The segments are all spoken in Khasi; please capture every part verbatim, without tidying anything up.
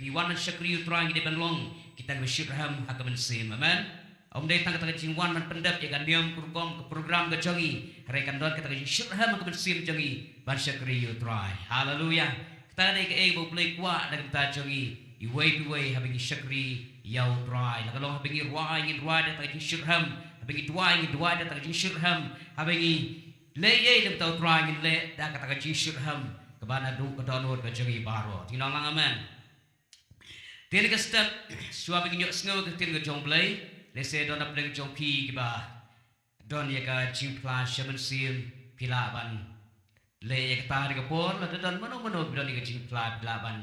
Ngi wan ban shakri ïa u Trai, ngi dei ban long kita kiba shitrhem ha ka mynsiem. Amen. Ym dei tang kata ka jingwan ban pyndep ïa ka niam ka rukom ka program ka jong ngi, hynrei kan don kata ka jingshitrhem ha ka mynsiem jong ngi ban shakri ïa u Trai. Haleluya. Kata ka dei kaei ba U Blei u kwah na ka bynta jong ngi iwei pa iwei haba ngi shakri ïa u Trai. La ka long haba ngi rwai, ngin rwai da kata ka jingshitrhem. Haba ngi duwai, ngin duwai da kata ka jingshitrhem. Haba ngi leh ei ei na ka bynta u Trai, ngin leh da kata ka jingshitrhem kaba naduh ka dohnud ka jong ngi baroh. Te ngi ong lang amen. Te ha kane ka step, shuwa ba ngin ïohsngew ïa ka ktien ka jong U Blei, lehse don na pdeng jong phi kiba don ïa ka jingphla sha mynsiem, phi lah ban leh ïa kata ha kane ka por. Lada don mano mano ba don ïa ka jingphla, phi lah ban,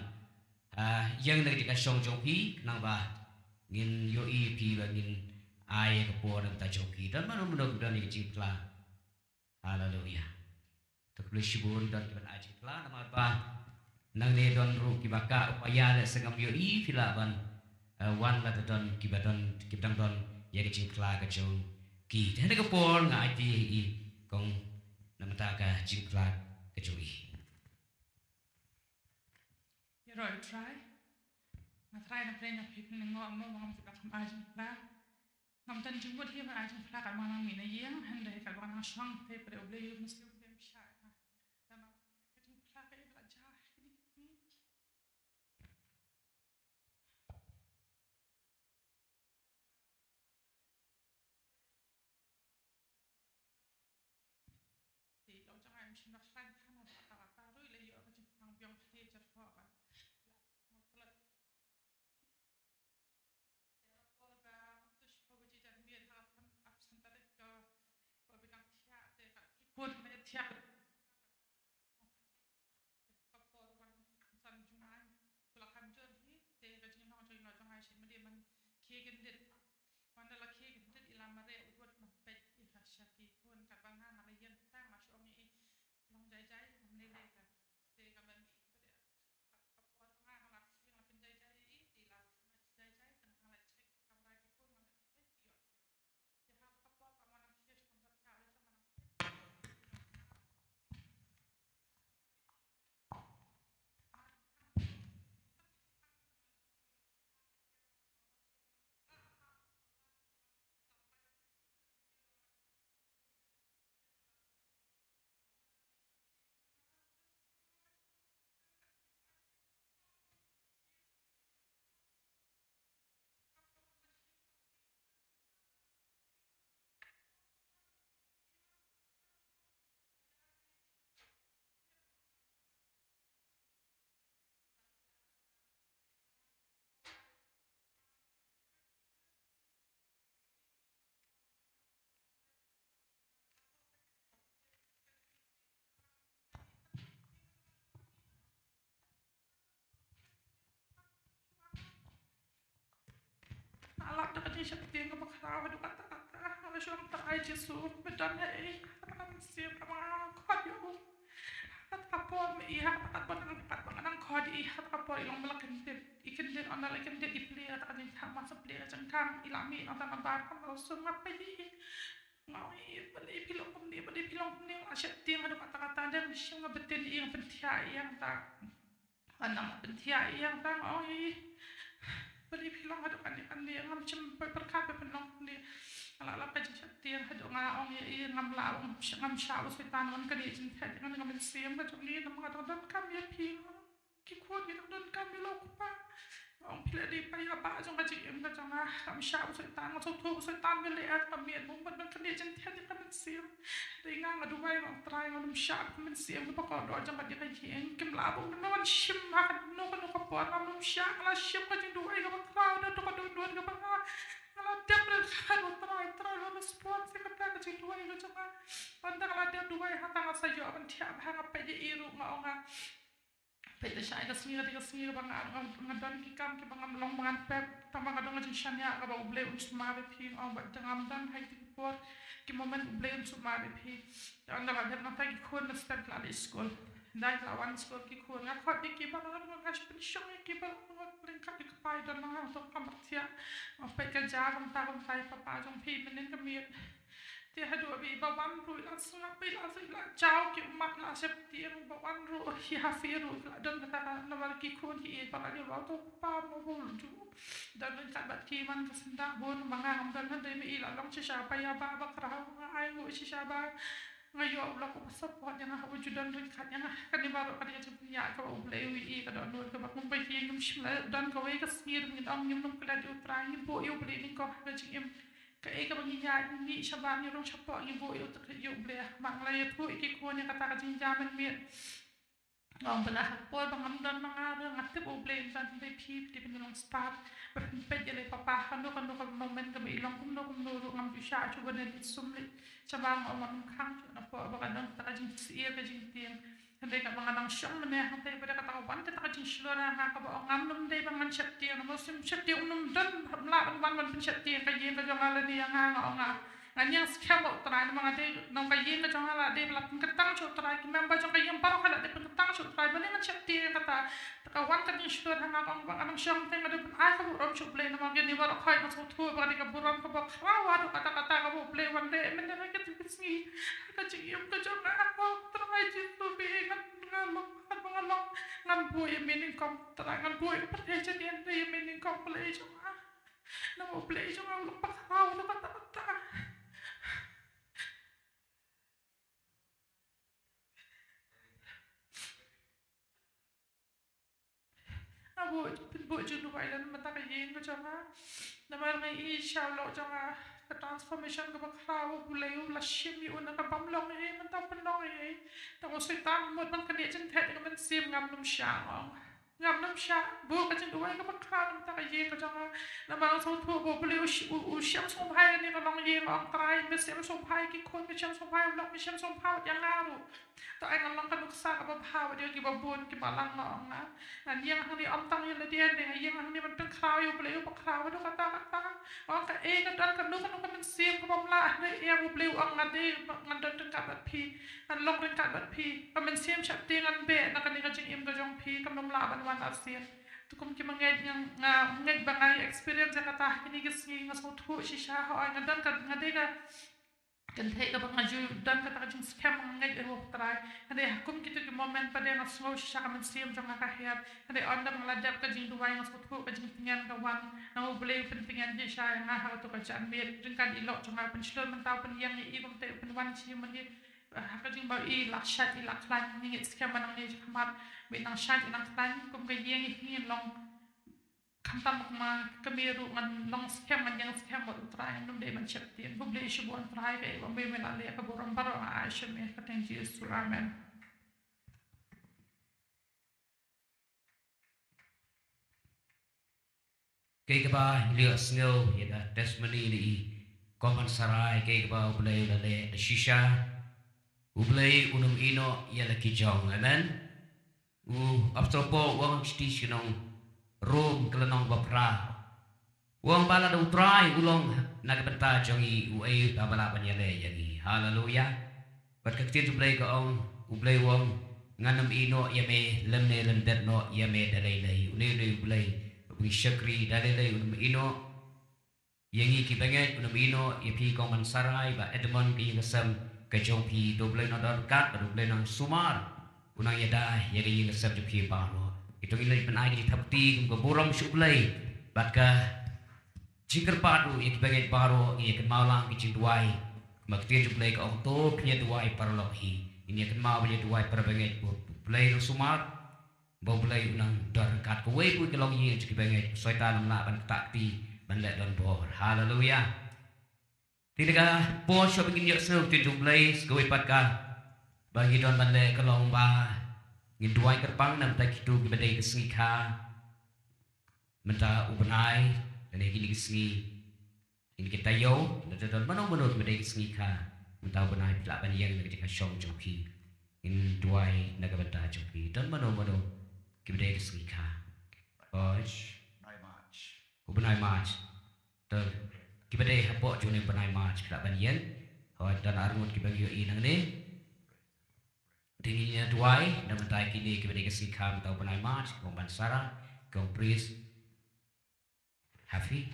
ah, ïeng na ka jaka shong jong phi, khnang ba ngin ïohi ïa phi, ba ngin ai ïa ka por na ka bynta jong phi. Don mano mano ba don ïa ka jingphla. Haleluya. To khublei shibun, don kiban ai jingphla, namar ba nangne don ruh kiba kah, u paia, lehse ngam ïohi, phi lah ban, eh, wan lada don kiba don, kiba dang don ïa ka jingphla ka jong ki. Te ha kane ka por nga aiti ïa i Kong na ka bynta ka jingphla ka jong i. Ïaroh ïa u Trai. Nga Trai, nga pdiang ïa phi, phin lyngngoh mo ba ngam tip da kham ai jingphla. Ngam don jingmut hi ban ai jingphla katba nga nang mih na ïing, hynrei katba nga nang shong, te pyrshah U Blei u Mynsiem Bakhuid u pynshai ïa nga. Namar ka jingphla ka ïa ka la jia ha kine ki sngi. Te ïa u jong nga im shym la khlaiñ than, haba kata kata ruh i la ïoh ka jingpang biang phi, jar pho ban la sngewthuh. Te ha ka por ba ngam tip shuh ba ji jan miet ha ka san, ap san tarik ka, ba bynang thiah, te ka ki khun me thiah. Ka por ba kan san jumai, ku la kham jur hi, te ka jinglong jong i noh jong nga i shim ma dei man khie kyndit. Wan da la khie kyndit i la mareh u dud, ma peit i ka sha ki khun, katba nga nga la ïeng tang, nga shu ong ïa i long jai jai, ngam lei lei ka. Te ka ban i ka dei ka por nga nga la ïeng la pynjai jai ïa i, te i la pynjai jai, te nga la check kamra ki khun, nga la peit i ïoh thiah. Nga lap da ka jingsheptieng kaba khraw haduh katta katta. Nga la shu ong, Trai Jisu, me don ha i, ha kata ka mynsiem kaba nga nang khot ïa u. Ha kata ka por me i, ha kata ka por nga nang, kata ka por nga nang khot ïa i, ha kata ka por i long ba la kyndit, i kyndit, ynda la kyndit i plie kata ka jingkhang, ma sa plie ka jingkhang, i la mih nangta nabar, ka ma la sum, nga peit ïa i. Nga ong ïa i, balei phi long kumne, balei phi long kumne, nga la sheptieng haduh katta katta, dang shim nga btin ïa i, nga pynthiah ïa i nangta. Nga nang pynthiah ïa i nangta, nga ong ïa i, balei phi long haduh kane kane, ngam shym poi pyrkhat ba phin long kumne. Nga la lap ka jingsheptieng haduh nga ong ïa i, ngam lah, ngam shah, ngam shah u Soitan ban knieh jingthiah ïa nga na ka mynsiem ka jong ngi, namar nga dang donkam ïa phi. Ki khun ki dang donkam ïa la u kpa. Nga ong phi la dei pa ïa ba jong ka jingim ka jong nga. Ngam shah u Soitan, nga sngewthuh u Soitan me leh ïa ka miet bun ban knieh jingthiah ïa ka mynsiem. Dei nga, nga duwai, nga ong Trai, ngam shah ka mynsiem kaba kordor jong ka jingim. Kim lah bun ban wan shim ha kano kano ka por, ngam shah, nga la shim ka jingduwai kaba khraw da ka dundun kaba nga, nga la dep rit ha u Trai, Trai la response ïa kata ka jingduwai ka jong nga. Ynda nga la dep duwai hangta nga sa ïoh ban thiah bha, nga peit ïa i ruh nga ong nga peit lashai ka sngi, ka dei ka sngi kaba nga, nga, nga don ki kam kiba ngam long ba ngan pep, tangba nga don ka jingshaniah kaba U Blei un sumar ïa phi, nga ong ba da ngam don ha kito ki por, ki moment U Blei un sumar ïa phi. Te ynda la dep nangta ki khun na step ki la leit skul. Ynda ki la wan skul ki khun, nga khot ïa ki baroh, nga shu pynshong ïa ki baroh, nga lyngkot ïa ka pai don ma nga ha ka kamra thiah. Nga peit ka jar, nangta kumta i papa jong phi mynnin ka miet. Te haduh ba i ba wan ruh i la sngap, i la, i la jaw ki mat, la sheptieng, ba wan ruh i Hafi ruh i la don kata ka, namar ki khun ki ïeit ba la ïoh ba to pa mo bul ju. Don ryngkat bad ki man ka senda bun ba nga ngam don hynrei ma i la long shisha ba ïa ba ba khraw, nga ai nguh shisha ba nga ïoh u lok uba support ïa nga, uba ju don ryngkat ïa nga. Kane baroh ka dei ka jingpynïaid kaba U Blei u ïohi, ka dohnud kaba kumba ïa ngim shym la don kawei ka sngi ruh ngin ong ngim nym klet ïa U Trai, ngin buh ïa U Blei nyngkong ha ka jingim. Kaei kaba ngi ïaid ngi shabar ngi rung shapoh ngi buh ïa U Trai, ïa U Blei. Ba nga la ïathuh ïa ki khun ïa kata ka jingjia mynmiet. Nga ong ba la ha ka por ba ngam don ma nga ruh nga tip U Blei un don hynrei phi, phi dei ban long stad ba phin peit ïa lei papa, kano kano ka moment kaba i long kumno kumno ruh ngam ju shah shuh ban leit sum leit shabar, nga ong ngam khang shuh napoh ba ka don kata ka jingsyier ka jingtieng. Hynrei katba nga dang shong mynne hangtei ba dei kata ka wan kata ka jingshlur ha nga kaba ong ngam nym dei ba ngan sheptieng, namar sim sheptieng um nym don, ym lah ban wan ban pynsheptieng ka ïing ka jong nga lane ïa nga, nga ong nga. Ngan ïeng skhem bad U Trai namar nga dei, namar ka ïing ka jong nga la dei ba la pynkyntang sha U Trai, ki member jong ka ïing baroh ka la dei pynkyntang sha U Trai, balei ngan sheptieng kata. Te ka wan ka jingshlur ha nga, ka ong ba nga nang shong te nga dei ban ai ka burom sha U Blei namar kine baroh khoit nga sngewthuh ba ka dei ka burom kaba khraw haduh katta katta kaba U Blei wan leh mynta ha kito ki sngi. Ha ka jingim ka jong nga, ha U Trai Jisu, ba ngan, nga long, ba nga long, ngan buh ïa me nyngkong Trai, ngan buh ïa ka pyrthei jong ngi ïa me nyngkong Blei jong nga. Namar U Blei jong nga u long ba khraw haduh katta katta. Nga buh, pynbuh jingduwai lem mynta ka ïing ka jong nga. Namar nga ïohi sha u lok jong nga ka transformation kaba khraw, U Blei u la shim ïa u na ka bym long ei ei, mynta u pynlong ei ei. Tang u Soitan u mut ban knieh jingthiah ïa ka mynsiem, ngam nym shah, nga ong. Ngam nym shah. Buh ka jingduwai kaba khraw na ka bynta ka ïing ka jong nga. Namar nga sngewthuh ba U Blei u sh-, u, u shem sngewbha ïa kane ka longïing, nga ong Trai, me shem sngewbha ïa ki khun, me shem sngewbha ïa u lok, me shem sngewbha ïa nga ruh. To ai ngan long ka nuksa kaba bha wat ïa ki babun ki balang, nga ong nga. Ngan ïeng hangne ym tang ïa lade, ngan ïeng hangne ban pynkhraw ïa U Blei uba khraw haduh katta katta. Nga ong kaei ka don kano kano ka mynsiem kaba ym lah, hynrei ïa U Blei u ong nga dei, ngan don ryngkat bad phi, ngan long ryngkat bad phi. Ka mynsiem sheptieng ngan beh na kane ka jingim ka jong phi, kam long lah ban wan arsien. Te kum ki bangeit nga, nga ngeit ba nga ïa experience ïa kata ha kine ki sngi, nga sngewthuh shisha, hooid nga don ka, nga dei ka kynthei kaba nga ju don kata ka jingskhem, nga ngeit ïa u Trai. Hynrei ha kum kito ki moment pat de nga sngew shisha ka mynsiem jong nga ka her. Hynrei ynda nga la dep ka jingduwai nga sngewthuh ka jingtngen ka wan na U Blei u pyntngen shisha ïa nga ha kato ka janmiet. Ryngkat i lok jong nga u pynshlur mynta, u pynïeng ïa i, kumta u pynwan sha i mynta. Ha ka jingba i la shait i la khlaiñ, ngi ngeit skhem ba nangne shakhmat ba i nang shait i nang khlaiñ kum ka ïing i, ngi long. Khamtam ma ka kmie ruh ngan long skhem, ngan ïeng skhem bad U Trai, ngam dei ban sheptieng. Khublei shibun Trai, kaei ba me la leh, ka burom baroh nga ai sha me ha ka kyrteng Jisu. Amen. Kaei kaba ngi ïohsngew ïa ka testimony na i Kong Mansarai, kaei kaba U Blei u la leh da shisha. U Blei un ym ïehnoh ïa la ki jong, amen. U Apostol Paul u ong ha ka shithi sha ki nong Rom ka lynnong ba phra, u ong ba lada U Trai u long na ka bynta jong ngi, uei uta ba lah ban ïaleh ïa ngi. Haleluya. Bad ka ktien jong U Blei ka ong, U Blei u ong, ngan ym ïehnoh ïa me lymne lymdet noh ïa me da lei lei. Une une U Blei uba ngi shakri da lei lei, un ym ïehnoh ïa ngi ki bangeit, un ym ïehnoh ïa phi Kong Mansarai bad Edmond, ka ïing ka sem ka jong phi. To U Blei un nang don ryngkat bad U Blei un nang sumar, un nang ïada ïa ka ïing ka sem jong phi baroh. Ito ngin leit ban ai ka jingthap kti kum ka burom sha U Blei bad ka jingkyrpad ruh ïa ki bangeit baroh. Ngin ïa kynmaw lang ka jingduwai, kumba ka ktien jong U Blei ka ong, to phin ïa duwai paralok hi. Ngin ïa kynmaw ban ïa duwai para bangeit, ba U Blei un sumar, ba U Blei un nang don ryngkat. Kawei kawei ka longïing jong ki bangeit, u Soitan um lah ban ktah kti, ban leh donbor. Haleluya. Te da ka por shuwa ba ngin ïohsngew ka ktien jong U Blei, sa kawei pat kaba ngi don ban leh ka long ba ngin duwai kyrpang na ka bynta kito kiba dei ka sngi kha mynta u bnai, lane kine ki sngi, kine ki taïew, lada don mano mano kiba dei ka sngi kha mynta u bnai, phi lah ban ïeng na ka jaka shong jong phi. Ngin duwai na ka bynta jong phi. Don mano mano kiba dei ka sngi kha? Hooid. U bnai March. To kiba dei hapoh jong une u bnai March, phi lah ban ïeng. Hooid, don arngut kiba ngi ïohi nangne. Te ngin ïa duwai na ka bynta kine kiba dei ka sngi kha mynta u bnai March, Kong Mansara, Kong Pris, Hafi,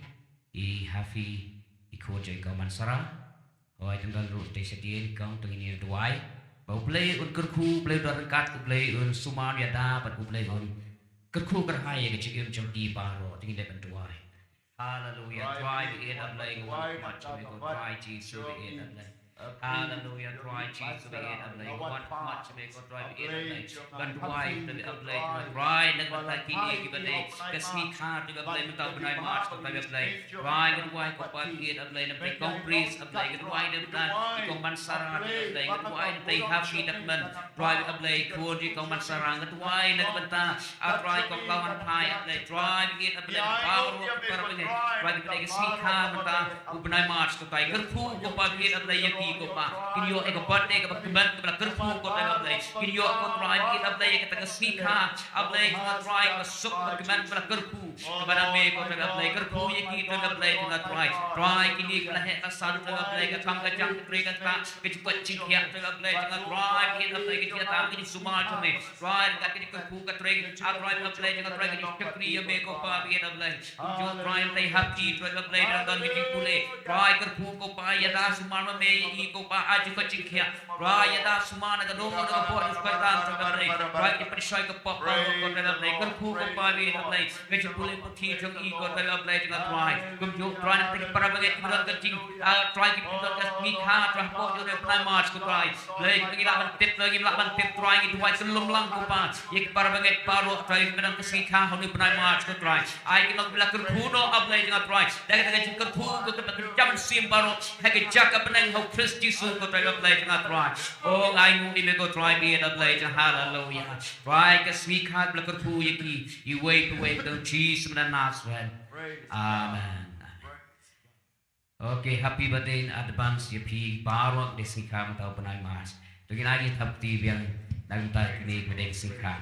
i Hafi, i khun jong i Kong Mansara. Hooid, tang don ruh te shadien kong, to ngin ïa duwai ba U Blei un kyrkhu, U Blei un don ryngkat, U Blei un sumar ïa da bad U Blei un kyrkhu kyrhai ïa ka jingim jong ki baroh. To ngin dei ban duwai. Haleluya. Trai, ba ïeit A Blei, nga wan khmat sha me ko Trai Jisu, ba ïeit A Blei. Haleluya. Trai Jisu, ba ïeit A Blei, nga wan khmat sha me ko Trai, ba ïeit A Blei. Ngan duwai, Trai A Blei, Trai, na ka bynta kine kiba dei ka sngi kha, Trai A Blei, mynta u bnai March, Trai A Blei. Trai, ngan duwai ko Pa, ba ïeit A Blei, na ka bynta kong priest A Blei, ngan duwai na ka bynta i kong Mansara, Trai A Blei, ngan duwai na ka bynta i Happy Dakman, Trai A Blei, khun i kong Mansara, ngan duwai na ka bynta, a Trai, kong Lawan Phai A Blei, Trai, ba ïeit A Blei, na baroh ki para bangeit, Trai, kiba dei ka sngi kha mynta u bnai March, ko Trai, kyrkhu ko Pa, ba ïeit A Blei, ïa ki ko Pa, kin ïoh ïa ka birthday kaba kmen, kaba la kyrkhu ko Trai A Blei, kin ïoh ko Trai, ba ïeit A Blei, ïa kata ka sngi kha A Blei, jong nga Trai, kaba suk kaba kmen, kaba la kyrkhu, kaba na me ko Trai A Blei, kyrkhu ïa ki Trai A Blei, jong nga Trai. Trai, kine kiba la heh la san Trai A Blei, ka kam ka jam ka trei ka ktah, ka jingkoit jingkhiah Trai A Blei, jong nga Trai, ba ïeit A Blei, ka jingïatam ka jingsumar jong me. Trai, ka jingkyrkhu ka trei, a Trai A Blei, jong nga Trai, ka jingshakri ïa me ko Pa, ba ïeit A Blei. Kumjuh Trai, na ka bynta i Happy Trai A Blei, na ka bynta ka jingpule. Trai, kyrkhu ko Pa, ïada sumar ma me ïa i ko Pa, a jingkoit jingkhiah. Trai, ïada sumar na ka doh na ka pok jong u Soitan Trai A Blei. Trai, ka jingpynshoi ka pop baroh ko Trai A Blei. Kyrkhu ko Pa, ba ïeit A Blei, ka jingpule puthi jong i ko Trai A Blei, jong nga Trai. Kumjuh Trai, na ka bynta ki para bangeit kiba don ka jing, ah, Trai, kiba don ka sngi kha Trai, hapoh jong u bnai March ko Trai. Blei, kiba ngi lah ban tip, Blei, ngi lah ban tip Trai, ngi duwai kyllum lang ko Pa ïa ki para bangeit baroh Trai, kiba don ka sngi kha ha u bnai March ko Trai. Ai ki long kiba la kyrkhu noh A Blei, jong nga Trai. Da kata ka jingkyrkhu ko, kata ka jingïasyllok baroh ha ka jaka bneng ha u Khrist Jisu ko Trai A Blei, jong nga Trai. O, nga ainguh ïa me ko Trai, ba ïeit A Blei, jong nga, haleluya. Trai, ka sngi kha ba la kyrkhu ïa ki iwei pa iwei, ha u Jisu mynta Nasareth. Amen. Amen. Okay, happy birthday in advance ïa phi baroh kiba dei sngi kha mynta u bnai March. To ngin ai ka thap kti biang na ka bynta kine kiba dei sngi kha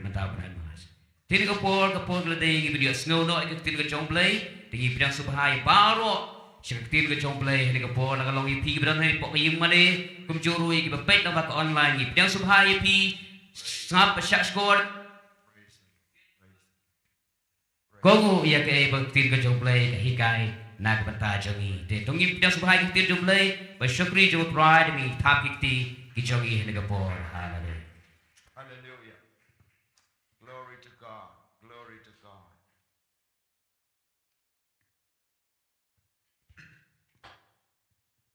mynta u bnai March. Te ha kane ka por, ka por ka la dei ngi ban ïohsngew noh ïa ka ktien ka jong U Blei. Te ngi pdiang sngewbha ïa baroh sha ka ktien ka jong U Blei ha kane ka por, la ka long ïa phi kiba don hapoh ka ïing mane, kumjuh ruh ïa kiba peit lyngba ka online, ngi pdiang sngewbha ïa phi. Sngap ba shah shkor. Kohnguh ïa kaei ba ka ktien ka jong U Blei ka hikai na ka bynta jong ngi. Te to ngin pdiang sngewbha ïa ka ktien jong U Blei, ba shakri jong U Trai, da ngin thap ïa ki kti ki jong ngi ha kane ka por. Haleluya. Hallelujah. Glory to God. Glory to God.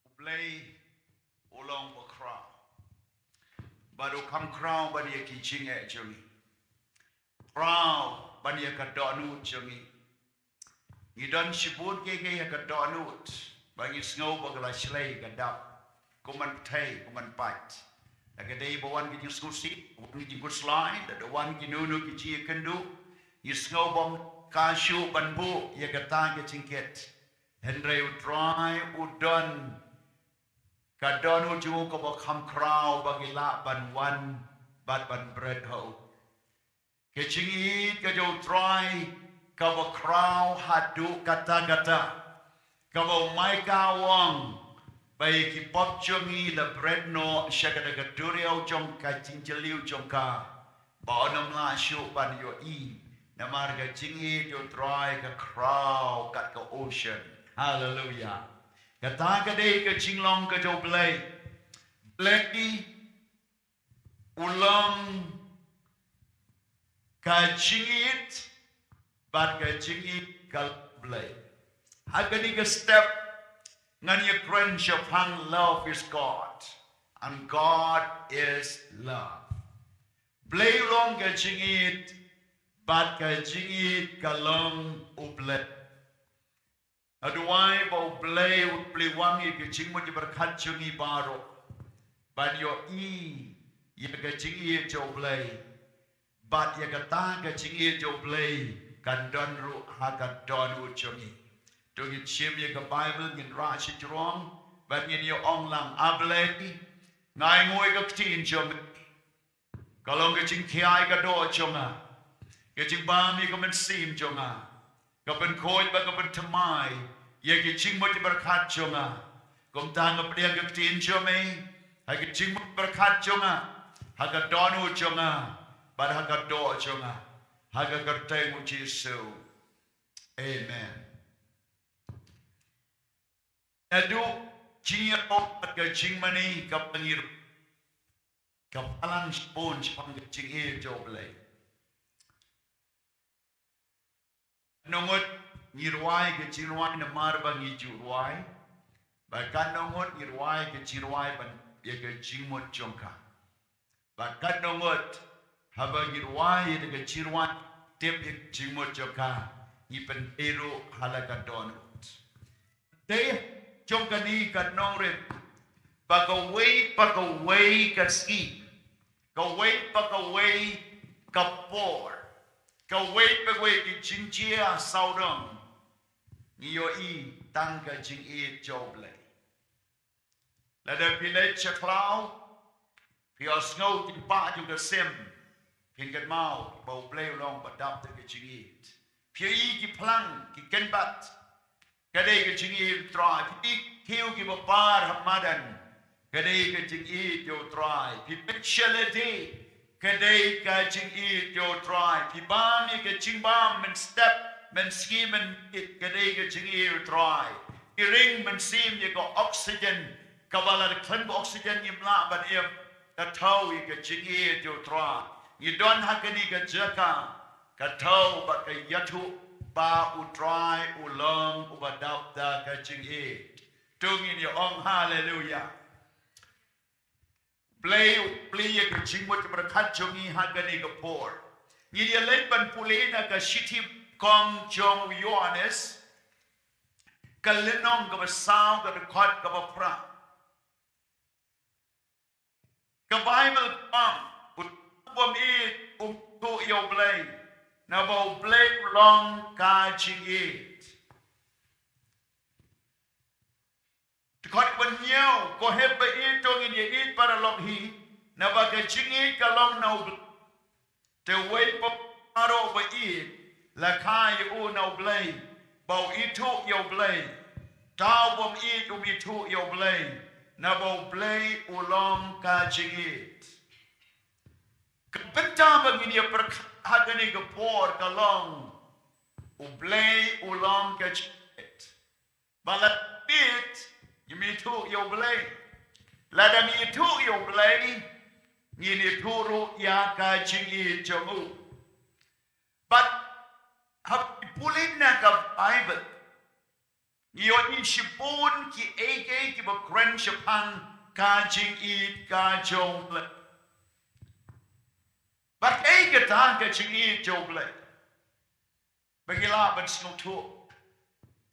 U Blei u long ba khraw. Bad u kham khraw ban ïa ki jingeh jong ngi. Khraw ban ïa ka dohnud jong ngi. Ngi don shibun kiei kiei ha ka dohnud ba ngi sngew ba ka la shlei ka dap. Kum ban pynthei, kum ban pait. Lada ka dei ba wan ki jingsngewsih, wan ki jingkhuslai, lada wan kino kino ki jingïakynduh, ngi sngew ba ym ka shuh ban buh ïa kata ka jingkit. Hynrei U Trai u don ka dohnud jong u kaba kham khraw ba ngi lah ban wan bad ban bret ha u. Ka jingïeit ka jong U Trai kaba khraw haduh katta katta, kaba u Micah u ong ba ïa ki pop jong ngi la bret noh sha kata ka duriaw jong ka jingjylliew jong ka, ba un ym lah shuh ban ïohi. Namar ka jingïeit jong U Trai ka khraw kat ka ocean. Haleluya. Kata ka dei ka jinglong ka jong U Blei. Blei u long ka jingïeit, bad ka jingïeit ka long Blei. Ha kane ka step ngan ïakren shaphang love is God and God is love. Blei u long ka jingïeit, bad ka jingïeit ka long U Blei. Nga duwai ba U Blei un plie wang ïa ka jingmut jingpyrkhat jong ngi baroh ban ïohi ïa ka jingïeit jong U Blei. Bad ïa kata ka jingïeit jong U Blei kan don ruh ha ka dohnud jong ngi. To ngin shim ïa ka Baibl, ngin rah shajrong bad ngin ïa ong lang, A Blei, nga ainguh ïa ka ktien jong me. Ka long ka jingkhia ïa ka doh jong nga, ka jingbam ïa ka mynsiem jong nga, ka pynkhuid bad ka pynthymmai ïa ka jingmut jingpyrkhat jong nga. Kumta nga pdiang ka ktien jong me ha ka jingmut jingpyrkhat jong nga, ha ka dohnud jong nga, bad ha ka doh jong nga, ha ka kyrteng U Jisu. Amen. Naduh jingïaroh bad ka jingmane kaba ngi ruh, ka balang shibun shaphang ka jingïeit jong U Blei. Katno ngut ngi rwai ka jingrwai namar ba ngi ju rwai. Bad katno ngut ngi rwai ka jingrwai ban ïa ka jingmut jong ka. Bad katno ngut haba ngi rwai ïa ka jingrwai tip ïa ka jingmut jong ka, ngi pyndei ruh ha la ka dohnud. Te jong kane ka nongrim ba kawei pa kawei ka sngi, kawei pa kawei ka por, kawei pa kawei ki jingjia sawdong, ngi ïohi tang ka jingïeit jong U Blei. Lada phi leit sha khlaw, phi ïohsngew ki paid jong ka sim, phin kynmaw ba U Blei u long ba dap da ka jingïeit. Phi ïohi ki phlang, ki kynbat, ka dei ka jingïeit U Trai. Phi ïohi ki khiew kiba par ha madan, ka dei ka jingïeit jong U Trai. Phi peit sha lade, ka dei ka jingïeit jong U Trai. Phi bam ïa ka jingbam mynstep, mynsngi mynmiet, ka dei ka jingïeit U Trai. Phi ring mynsiem ïa ka oxygen, kaba lada khlem ka oxygen ngim lah ban im, ka thew ïa ka jingïeit jong U Trai. Ngi don ha kane ka jaka, ka thew bad ka ïathuh ba U Trai u long uba dap da ka jingïeit. To ngin ïa ong haleluya. Blei, Blei ïa ka jingmut ka pyrkhat jong ngi ha kane ka por. Ngi ïa leit ban pule na ka shithi kong jong u Ïoannis, ka lynnong kaba saw, ka dkhot kaba phra. Ka Baibl ka ong, u bym ïeit um ïathuh ïa U Blei, naba U Blei u long ka jingïeit. Dkhot ba hynñiew, ko hep ba ïeit to ngin ïa ïeit paralok hi, naba ka jingïeit ka long na U Blei. Te uwei pa baroh ba ïeit la kha ïa u na U Blei, ba u ithuh ïa U Blei. Uta u bym ïeit um ithuh ïa U Blei, naba U Blei u long ka jingïeit. Ka bynta ba ngin ïa pyrkhat ha kane ka por ka long, U Blei u long ka jingïeit. Ba lada ngi ïeit, ngim ithuh ïa U Blei. Lada ngi ithuh ïa U Blei, ngin ithuh ruh ïa ka jingïeit jong u. Bad haba ngi pule na ka Baibl, ngi ïohi shibun kiei kiei kiba kren shaphang ka jingïeit ka jong U Blei. Bad kaei kata ka jingïeit jong U Blei? Ba ngi lah ban sngewthuh.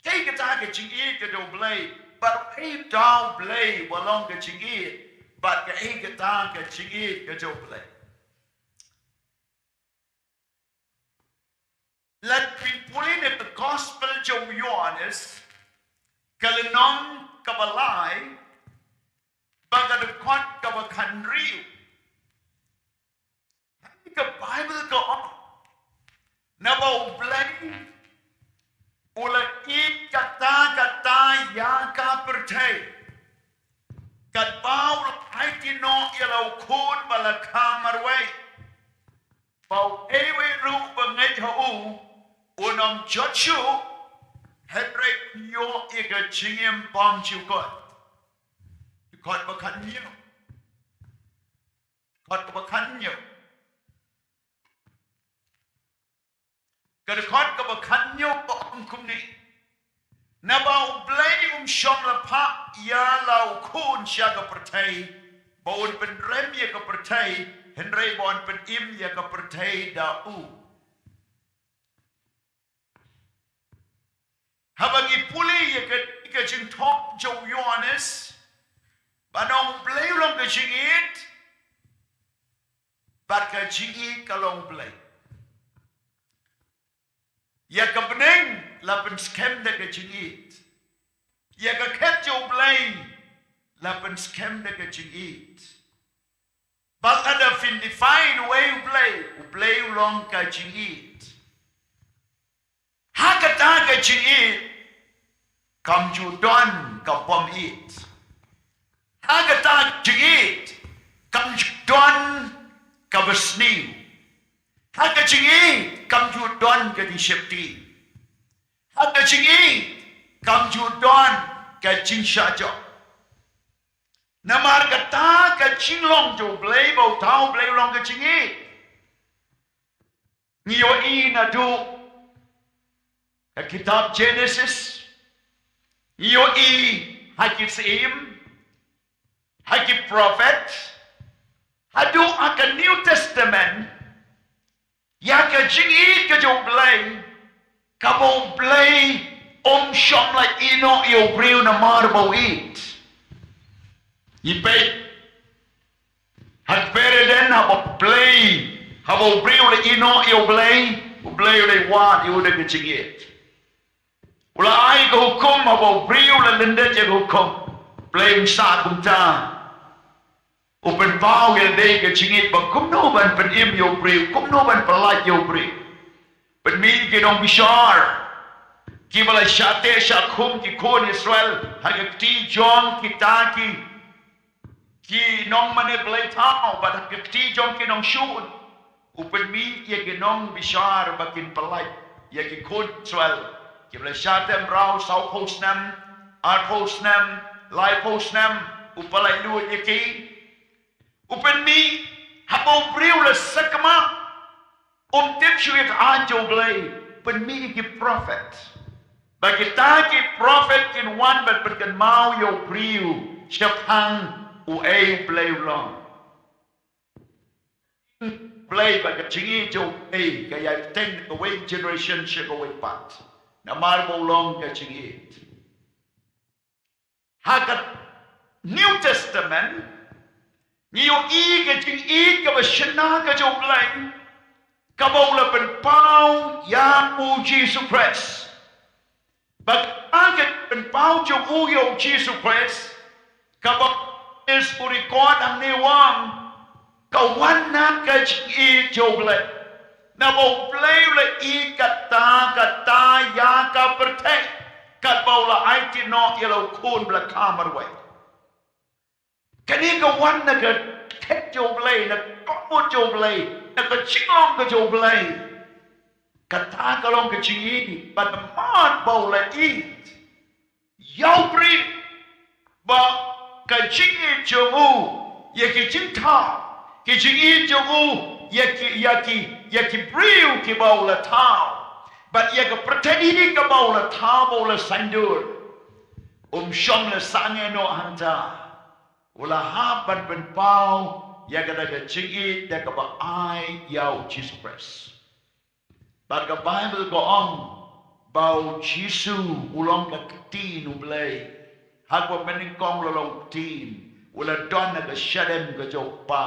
Kaei kata ka jingïeit ka jong U Blei? Bad kaei uta U Blei uba long ka jingïeit? Bad kaei kata ka jingïeit ka jong U Blei? Lada phi pule na ka Gospel jong u Ïoannis, ka lynnong kaba lai, bad ka dkhot kaba khathynriew. Ka Baibl ka ong, naba U Blei u la ïeit katta katta ïa ka pyrthei, katba u la aiti noh ïa la u Khun ba la kha marwei, ba uei uwei ruh ba ngeit ha u un ym jot shuh, hynrei un ïoh ïa ka jingim bymjukut. Dkhot ba khathynñiew. Dkhot ba khathynñiew. Ka dkhot kaba khathynñiew ka ong kumne: Naba U Blei um shym la phah ïa la u Khun sha ka pyrthei ba un pynrem ïa ka pyrthei, hynrei ba un pynim ïa ka pyrthei da u. Haba ngi pule ïa ka, ka jingthoh jong u Ïoannis, ba U Blei u long ka jingïeit, bad ka jingïeit ka long U Blei. Ïa ka bneng la pynskhem da ka jingïeit. Ïa ka khet jong U Blei la pynskhem da ka jingïeit. Bad lada phin define uwei U Blei, U Blei u long ka jingïeit. Ha kata ka jingïeit kam ju don ka bymïeit. Ha kata ka jingïeit kam ju don ka basniew. Ha ka jingïeit kam ju don ka jingsheptieng. Ha ka jingïeit kam ju don ka jingshah jop. Namar kata ka jinglong jong U Blei, ba uta U Blei u long ka jingïeit. Ngi ïohi naduh ka kitab Genesis, ngi ïohi ha ki syiem, ha ki prophet, haduh ha ka New Testament, ïa ka jingïeit ka jong U Blei, kaba U Blei um shym la ïehnoh ïa u briew namar ba u ïeit. Ngi peit ha ka Eden, haba U Blei, haba u briew u la ïehnoh ïa U Blei, U Blei u la wad ïa u da ka jingïeit. U la ai ka hukum, haba u briew u la lyndet ïa ka hukum, U Blei um shah kumta. U pynpaw ïa lade ka jingïeit ba kumno ban pynim ïa u briew, kumno ban pyllait ïa u briew. Pynmih ki nongbishar kiba la shah teh shah khum ki khun Israel ha ka kti jong kita ki, ki nongmane blei thaw, bad ha ka kti jong ki nongshoh. U pynmih ïa ki nongbishar ba kin pyllait ïa ki khun Israel kiba la shah teh mraw, sawphew snem, arphew snem, laiphew snem, u pyllait lut ïa ki. U pynmih, haba u briew u la sakma, um tip shuh ïa ka aiñ jong U Blei, pynmih ïa ki prophet. Ba kita ki prophet kin wan ban pynkynmaw ïa u briew shaphang uei U Blei u long. Blei, ba ka jingïeit jong U Blei ka ïai bteng na kawei ka generation sha kawei pat, namar ba u long ka jingïeit. Ha ka New Testament, ngi ïohi ka jingïeit kaba shynna ka jong U Blei, kaba u la pynpaw ïa u Jisu Khrist. Bad ka jingpynpaw jong u ïa u Jisu Khrist, kaba is u record hangne, u ong, ka wan na ka jingïeit jong U Blei. Naba U Blei u la ïeit katta katta ïa ka pyrthei, katba u la aiti noh ïa la u khun ba la kha marwei. Kane ka wan na ka khet jong U Blei, na ka mut jong U Blei, na ka jinglong ka jong U Blei. Kata ka long ka jingïeit, bad namar ba u la ïeit ïa u briew, ba ka jingïeit jong u ïa ki jingthaw, ka jingïeit jong u ïa ki, ïa ki, ïa ki briew kiba u la thaw, bad ïa ka pyrthei kaba u la thaw, ba u la saiñdur, um shym la sangeh noh hangta. U la hap ban pynpaw ïa kata ka jingïeit da kaba ai ïa u Jisu Khrist. Bad ka Baibl ka ong ba u Jisu u long ka ktien U Blei. Ha kaba mynnyngkong u la long ktien, u la don ha ka shadem ka jong u Kpa.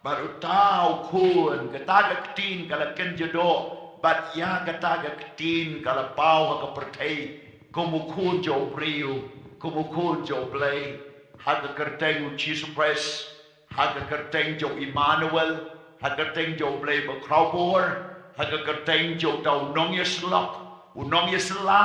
Bad uta u Khun, kata ka ktien ka la kynja doh, bad ïa kata ka ktien ka la paw ha ka pyrthei kum u Khun jong u briew, kum u Khun jong U Blei, ha ka kyrteng u Jisu Khrist, ha ka kyrteng jong u Immanuel, ha ka kyrteng jong U Blei ba khraw bor, ha ka kyrteng jong uta u nongïasyllok, u nongïasylla,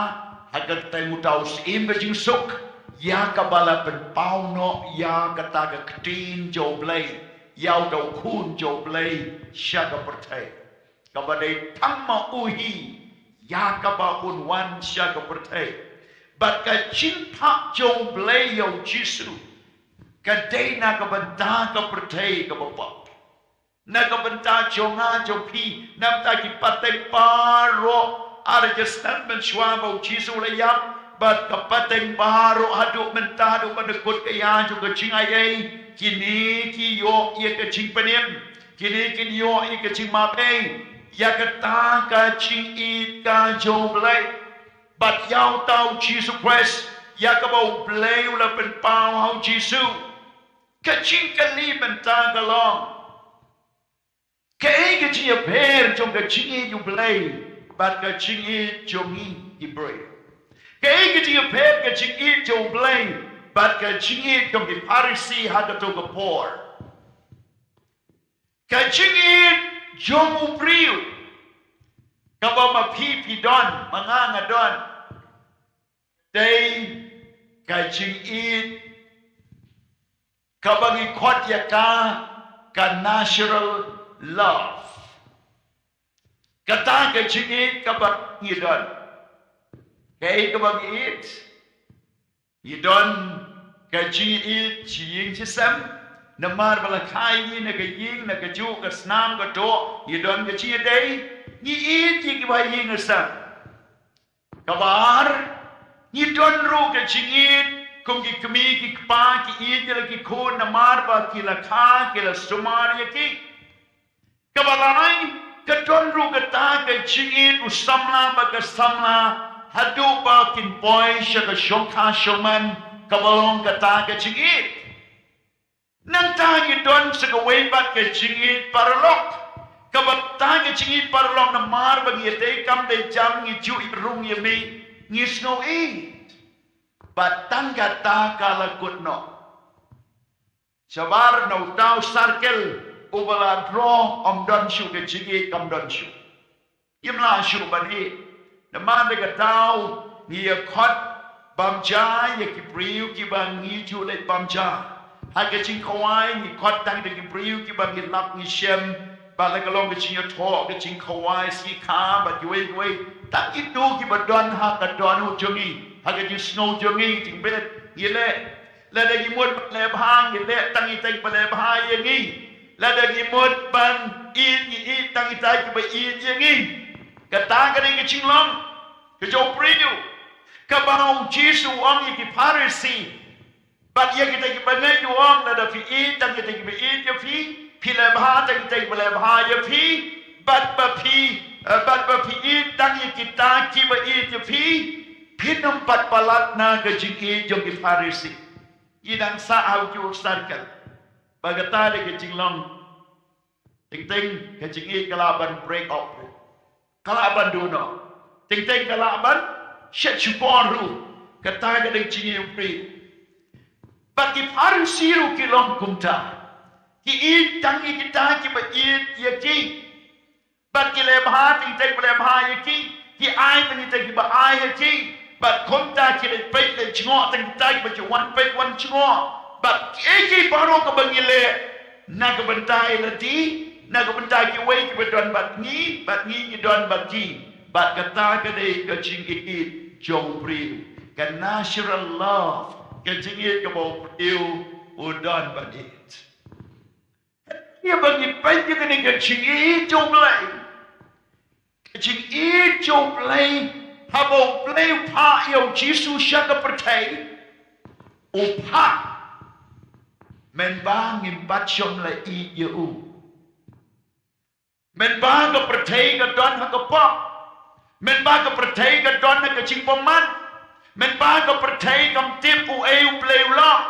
ha ka kyrteng uta u Syiem ka jingsuk, ïa kaba la pynpaw noh ïa kata ka ktien jong U Blei, ïa uta u Khun jong U Blei sha ka pyrthei. Kaba dei tang ma u hi ïa kaba un wan sha ka pyrthei. Bad ka jingphah jong U Blei ïa u Jisu ka dei na ka bynta ka pyrthei kaba pop. Na ka bynta jong nga jong phi, na ka bynta ki pateng baroh, ar hajar snem mynshuwa ba u Jisu u la ïap, bad ka pateng baroh haduh mynta, haduh ba dang kut ka ïa jong ka jingai ei, kine ki ïoh ïa ka jingpynim, kine kin ïoh ïa ka jingmap ei ïa kata ka jingïeit ka jong U Blei. Bad ïa uta u Jisu Khrist, ïa kaba U Blei u la pynpaw ha u Jisu. Ka jingkylli mynta ka long, kaei ka jingïapher jong ka jingïeit U Blei bad ka jingïeit jong ngi ki briew? Kaei ka jingïapher ka jingïeit jong U Blei bad ka jingïeit jong ki Pharisi ha kato ka por? Ka jingïeit jong u briew, kaba ma phi phi don, ma nga nga don, dei ka jingïeit kaba ngi khot ïa ka, ka natural love. Kata ka jingïeit kaba ngi don. Kaei kaba ngi ïeit? Ngi don ka jingïeit shi ïing shi sem. Namar ba la kha ïa ngi na ka ïing, na ka juh, ka snam, ka doh, ngi don ka jingïadei, ngi ïeit ïa kiba ha ïing ha sem. Kaba ar, ngi don ruh ka jingïeit kum ki kmie ki kpa, ki ïeit ïa la ki khun namar ba ki la kha, ki la sumar ïa ki. Kaba lai, ka don ruh kata ka jingïeit u samla bad ka samla haduh ba kin poi sha ka shongkha shongman, kaba long kata ka jingïeit. Nangta ngi don sa kawei pat ka jingïeit paralok. Kaba kata ka jingïeit paralok namar ba ngi ïadei kam dei jam, ngi juh ïa rung ïa mih, ngi sngew ïeit. Bad tang kata ka la kut noh. Shabar na uta u circle uba la draw, ym don shuh ka jingïeit, kam don shuh. Ngim lah shuh ban ïeit. Namar da ka daw ngi ïa khot bam ja ïa ki briew kiba ngi ju leit bam ja. Ha ka jingkhawai ngi khot tang da ki briew kiba ngi lap ngi shem, bad la ka long ka jingïathoh, ka jingkhawai, sngi kha bad kiwei kiwei. Tang kito kiba don ha ka dohnud jong ngi, ha ka jingsngew jong ngi, jingbit ngi leh. Lada ngi mut ban leh bha ngi leh tang ïa kita kiba leh bha ïa ngi. Lada ngi mut ban ïeit ngi ïeit tang ïa kita kiba ïeit ïa ngi. Kata ka dei ka jinglong ka jong u briew. Kaba u Jisu u ong ïa ki Pharisi bad ïa kita kiba ngeit, u ong, lada phi ïeit tang ïa kita kiba ïeit ïa phi, phi leh bha tang ïa kita kiba leh bha ïa phi, bad ba phi, eh, bad ba phi ïeit tang ïa kita kiba ïeit ïa phi, phin ym pat palat na ka jingïeit jong ki Pharisi. Ngi dang sah ha u juh circle. Ba kata dei ka jinglong. Teng teng ka jingïeit ka lah ban break off ruh. Ka lah ban duh noh. Teng teng ka lah ban shet shukor ruh. Kata ka dei ka jingïeit u briew. Bad ki Pharisi ruh ki long kumta. Ki ïeit tang ïa kita kiba ïeit ïa ki. Bad ki leh bha tang ïa kita kiba leh bha ïa ki, ki ai tang ïa kita kiba ai ïa ki. Bad kumta ki leit peit leit jngoh tang ïa kita kiba ju wan peit wan jngoh. Bad kiei kiei baroh kaba ngi leh na ka bynta ïa lade, na ka bynta kiwei kiba don bad ngi, bad ngi ngi don bad ki. Bad kata ka dei ka jingïeit jong u briew. Ka natural love, ka jingïeit kaba u briew u don ban ïeit. Ïa ba ngi peit ïa kane ka jingïeit jong u Blei. Ka jingïeit jong u Blei, haba u Blei u phah ïa u Jisu sha ka pyrthei, u phah mynba ngim pat shym la ïeit ïa u. Mynba ka pyrthei ka don ha ka pop. Mynba ka pyrthei ka don ha ka jingbymman. Mynba ka pyrthei kam tip uei u Blei u long.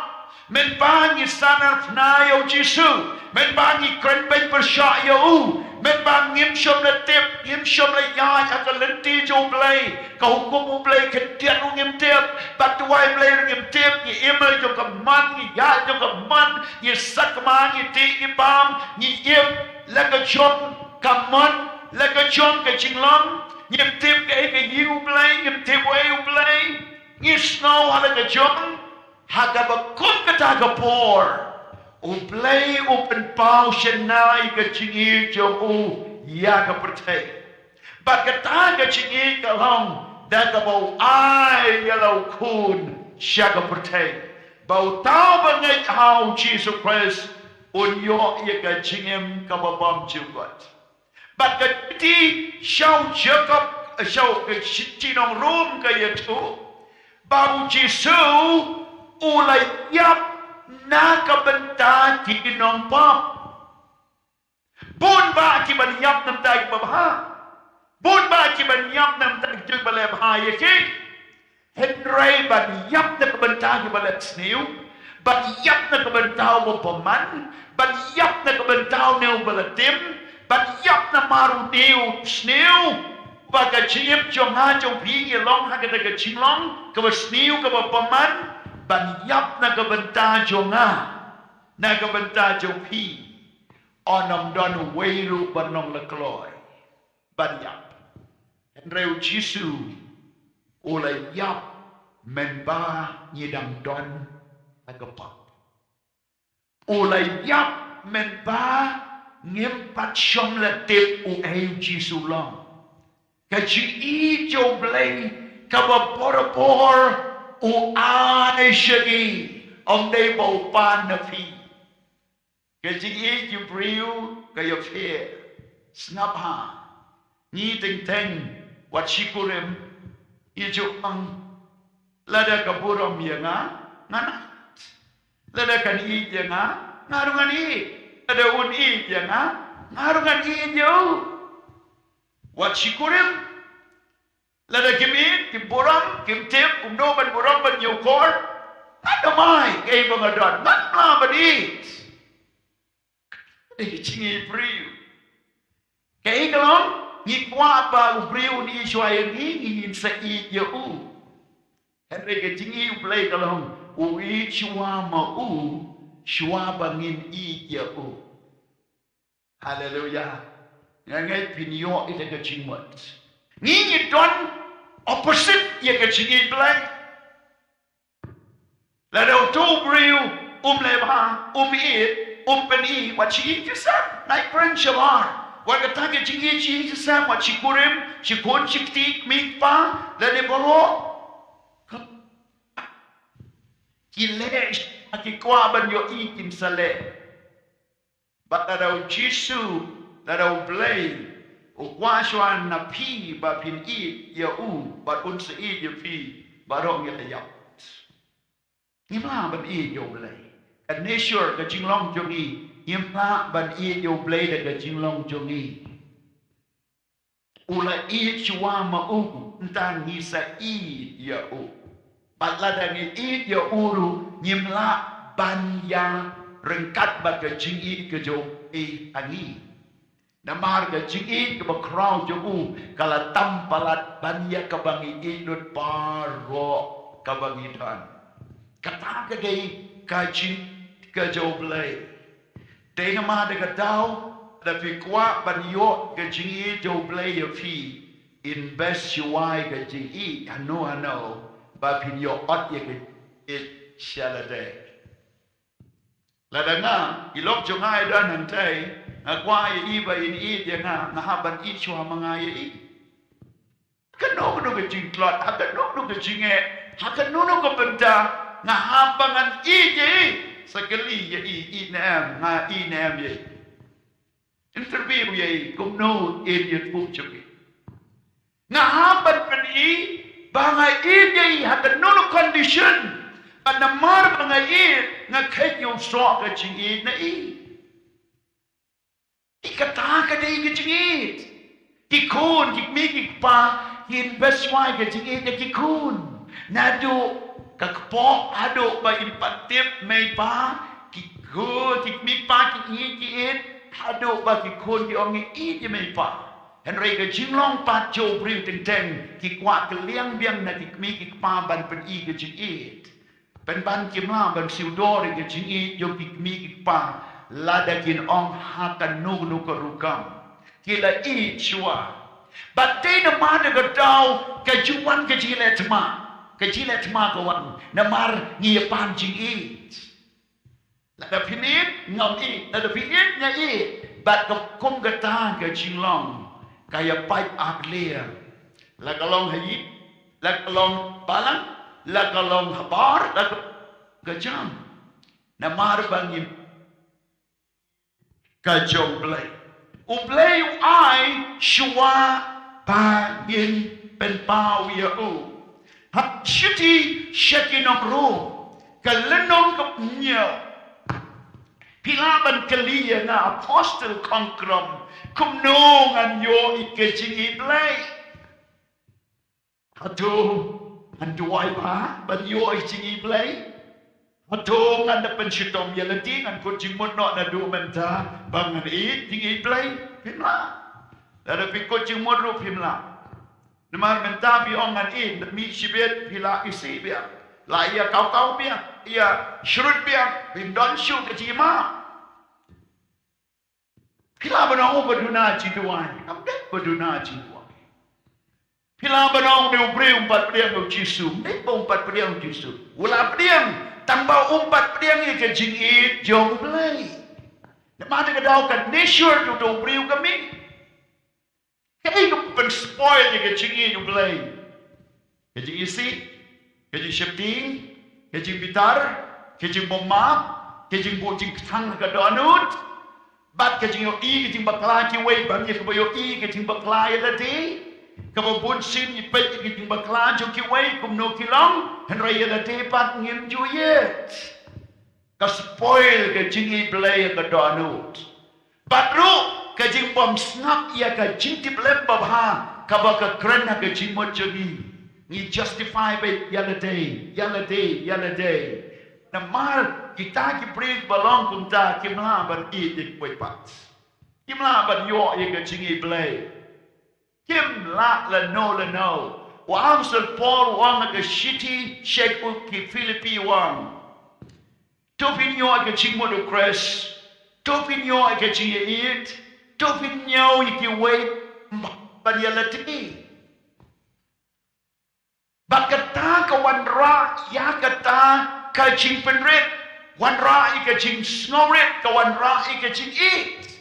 Mynba ngi sahnarphna ïa u Jisu. Mynba ngi kren beiñ pyrshah ïa u. Mynba ngim shym la tip, ngim shym la ïaid ha ka lynti jong u Blei. Ka hukum u Blei khyndiat ruh ngim tip. Bad duwai Blei ruh ngim tip. Ngi im ha jong ka mon, ngi ïaid jong ka mon, ngi sakma, ngi dih, ngi bam, ngi im la ka jong ka mon, la ka jong ka jinglong. Ngim tip kaei ka ïing u Blei, ngim tip uei u Blei. Ngi sngew ha la ka jong, ha kaba kum kata ka por u Blei u pynpaw shynna ïa ka jingïeit jong u ïa ka pyrthei. Bad kata ka jingïeit ka long da kaba u ai ïa la u khun sha ka pyrthei, ba uta uba ngeit ha u Jisu Khrist un ïoh ïa ka jingim kaba bymjukut. Bad ka shithi sha u Jakob, sha u, ka shithi nong Rom ka ïathuh ba u Jisu u la ïap na ka bynta ki nongpop. Bun bah ki ban ïap na ka bynta kiba bha. Bun bah ki ban ïap na ka bynta kiba leh bha ïa ki. Hynrei ban ïap na ka bynta kiba leh sniew, ban ïap na ka bynta uba bymman, ban ïap na ka bynta une uba la tim, ban ïap namar une u sniew. Ba ka jingim jong nga jong phi ngi long ha kata ka jinglong kaba sniew kaba bymman, ban ïap na ka bynta jong nga, na ka bynta jong phi. Yn ym don uwei ruh ban long la kloi ban ïap. Hynrei u Jisu u la ïap mynba ngi dang don ha ka pop. U la ïap mynba ngim pat shym la tip uei u Jisu u long. Ka jingïeit jong u Blei kaba borabor u ai sha ngi. Ym dei ba u pan na phi. Ka jingïeit ki briew ka ïapher. Sngap ha. Ngi teng teng wat shikurim. Ngi ju ong, lada ka burom ïa nga, ngan ïeit. Lada kan ïeit ïa nga, nga ruh ngan ïeit. Lada un ïeit ïa nga, nga ruh ngan ïeit ïa u. Wat shikurim. Lada kim ïeit, kim burom, kim tip kumno ban burom ban ïakor, ngan da mai kaei ba nga don, ngan mlah ban ïeit. Dei ka jingïeit briew. Kaei ka long? Ngi kwah ba u briew un ïeit shuwa ïa ngi, ngin sa ïeit ïa u. Hynrei ka jingïeit U Blei ka long, u ïeit shuwa ma u shuwa ba ngin ïeit ïa u. Haleluya. Nga ngeit phin ïoh ïa ka jingmut. Ngi ngi don opposite ïa ka jingïeit Blei. Lada uto u briew um leh bha, um ïeit, um pyni, wat shi ïeit shi sem, nai pyrshah. Wat kata ka jingïeit shi ïeit shi sem, wat shikurim, shikhun shikti, kmie kpa, lane baroh. Ki leh, ki kwah ban ïohi kin sa leh. Bad lada u Jisu, lada U Blei u kwah shuwa na phi ba phin ïeit ïa u, bad un sa ïeit ïa phi, baroh ngi la ïap. Ngim lah ban ïeit ïa U Blei. Ka nature, ka jinglong jong ngi, ngim lah ban ïeit ïa U Blei da ka jinglong jong ngi. U la ïeit shuwa ma u, nta ngi sa ïeit ïa u. Bad lada ngi ïeit ïa u ruh, ngim lah ban ïa ryngkat bad ka jingïeit ka jong u ha ngi. Namar ka jingïeit kaba khraw jong u ka la tam palat ban ïa kaba ngi ïeit lut baroh kaba ngi don. Kata ka dei ka jingïeit ka jong U Blei. Te namar da ka daw, lada phi kwah ban ïoh ka jingïeit jong U Blei ïa phi, invest shuwa ïa ka jingïeit hano hano ba phin ïoh ot ïa ka jingïeit sha lade. Lada nga, i lok jong nga i don hangtai, nga kwah ïa i ba in ïeit ïa nga, nga hap ban ïeit shuwa ma nga ïa i. Kano kano ka jingtlot, ha kano kano ka jingeh, ha kano kano ka bynta, nga hap ba ngan ïeit ïa i. Sa kylli ïa i, ïeit ne em, nga ïeit ne em ïa i. Interview ïa i, kumno in ïathuh jong i. Nga hap ban pyni ba nga ïeit ïa i ha kano kano condition. Bad namar ba nga ïeit, nga khet ïa u soh ka jingïeit na i. Ki kata ka dei ka jingïeit. Ki khun, ki kmie, ki kpa, ki invest shuwa ïa ka jingïeit ïa ki khun. Naduh ka kpoh haduh ba im pat tip mei pa, ki khun, ki kmie, ki pa, ki ïeit, ki ïeit, haduh ba ki khun ki ong ngi ïeit ïa mei pa. Hynrei ka jinglong pat jong u briew teng teng, ki kwah kylliang biang na ki kmie, ki kpa ban pyni ka jingïeit. Pynban kim lah ban siew dor ïa ka jingïeit jong ki kmie ki kpa lada kin ong ha kano kano ka rukom. Ki la ïeit shuwa. Bad te namar da ka daw ka ju wan ka jingleh thma. Ka jingleh thma ka wan namar ngi ïa pan jingïeit. Lada phi ïeit ngam ïeit, lada phi ïeit nga ïeit. Bad ka kum kata ka jinglong ka ïa pait ar liang. La ka long ha ïing, la ka long balang, la ka long habar, la ka, ka jam. Namar ba ngim ka jong Blei. U Blei u ai shuwa ba ngin pynpaw ïa u. Ha Shithi sha ki nong Rom, ka lynnong ka hynñiew. Phi lah ban kylli ïa nga Apostle Kong Krom, kumno ngan ïoh ïa ka jingïeit Blei? Hato ngan duwai bha ban ïoh ïa ka jingïeit Blei? Hato ngan da pynshitom ïa lade, ngan kut jingmut noh naduh mynta ba ngan ïeit jingïeit Blei? Phim lah. Lada phi kut jingmut ruh phim lah. Namar mynta phi ong ngan ïeit, da mih shibit phi la isih biang. La ïa kaw kaw biang, ïa shrut biang, phim don shuh ka jingmut. Phi lah ban ong ba duna jingduwai, ym dei ba duna jingduwai. Phi lah ban ong ne u briew um pat pdiang ïa u Jisu, ym dei ba um pat pdiang ïa u Jisu. U la pdiang, tang ba um pat pdiang ïa ka jingïeit jong U Blei. Namar da ka daw ka nature jong u briew ka mih. Kaei ka pynspoil ïa ka jingïeit U Blei? Ka jingisih, ka jingsheptieng, ka jingbitar, Ka jingbymap, ka jingbuh jingkthang ha ka dohnud, bad ka jingïohi ka jingbakla kiwei ban ïa kaba ïohi ka jingbakla ïa lade. Kaba bun sien ngi peit ïa ka jingbakla jong kiwei kumno ki long, hynrei ïa lade pat ngim ju ïeit. Ka spoil ka jingïeit Blei ha ka dohnud. Bad ruh ka jingbymsngap ïa ka jingtiplem babha kaba ka kren ha ka jingmut jong ngi. Ngi justify beit ïa lade, ïa lade, ïa lade. Namar kita ki briew ba long kumta kim lah ban ïeit ïa kiwei pat. Kim lah ban ïoh ïa ka jingïeit Blei. Kim lah lano lano. U Apostol Paul u ong ha ka shithi sha ki Philippi u ong, to pynïoh ïa ka jingmut u Khrist, to pynïoh ïa ka jingïeit, to pynïoh ïa kiwei, ban ïa lade. Bad kata ka wanrah ïa kata ka jingpynrit, wanrah ïa ka jingsngewrit, ka wanrah ïa ka jingïeit.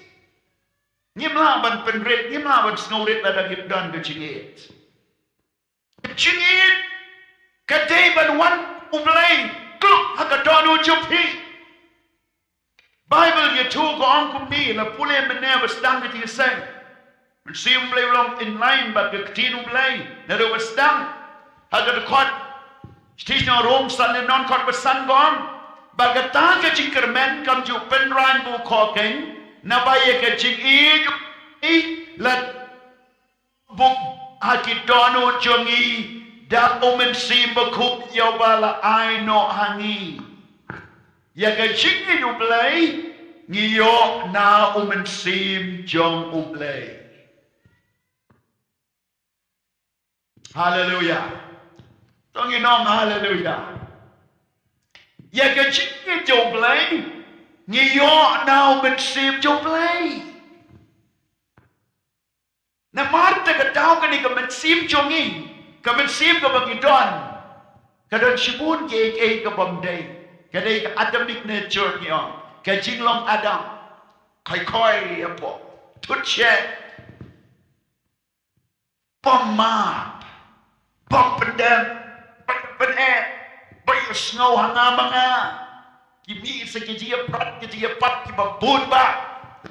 Ngim lah ban pynrit, ngim lah ban sngewrit lada ngim don ka jingïeit. Ka jingïeit ka dei ban wan U Blei kluk ha ka dohnud jong phi. Baibl ïathuh ka ong kumne, la pule mynne ba sdang ka jingïaseng. Mynsiem U Blei u long in line bad ka ktien U Blei naduh ba sdang. Ha ka dkhot, shithi sha Rom san lynnong dkhot ba san ka ong, ba kata ka jingkyrmen kam ju pynrang bun khawkeng, naba ïa ka jingïeit la buh ha ki dohnud jong ngi da U Mynsiem Bakhuid ïa uba la ai noh ha ngi. Ïa ka jingïeit U Blei ngi ïoh na U Mynsiem jong U Blei. Haleluya. To ngin ong haleluya. Ïa ka jingïeit jong U Blei ngi ïoh na U Mynsiem jong U Blei. Namar te ka daw kane ka mynsiem jong ngi, ka mynsiem kaba ngi don, ka don shibun kiei kiei kaba ym dei. Ka dei ka Adamic nature ngi ong, ka jinglong Adam. Khoi khoi hapoh, thut shet, bym map, bym pyndem, bym pyneh, bym ïohsngew ha nga ma nga. Ki mih sa ki jingïaprat ki jingïapat kiba bun bah.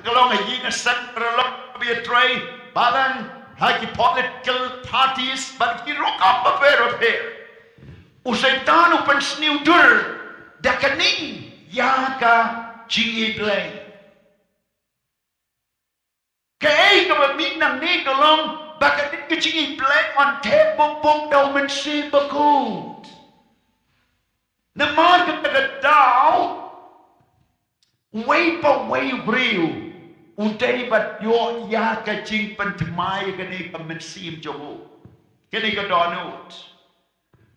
Ka long ha ïing ha sem, ka long ba ïatrei, ba long ha ki political parties bad ki rukom bapher bapher. U Soitan u pynsniew dur da kane ïa ka jingïeit Blei. Kaei kaba mih nangne ka long ba ka dei ka jingïeit Blei yn thep buh buh da U Mynsiem Bakhuid. Namar kata ka daw, uwei pa uwei u briew u dei ban ïoh ïa ka jingpynthymmai ïa kane ka mynsiem jong u, kane ka dohnud.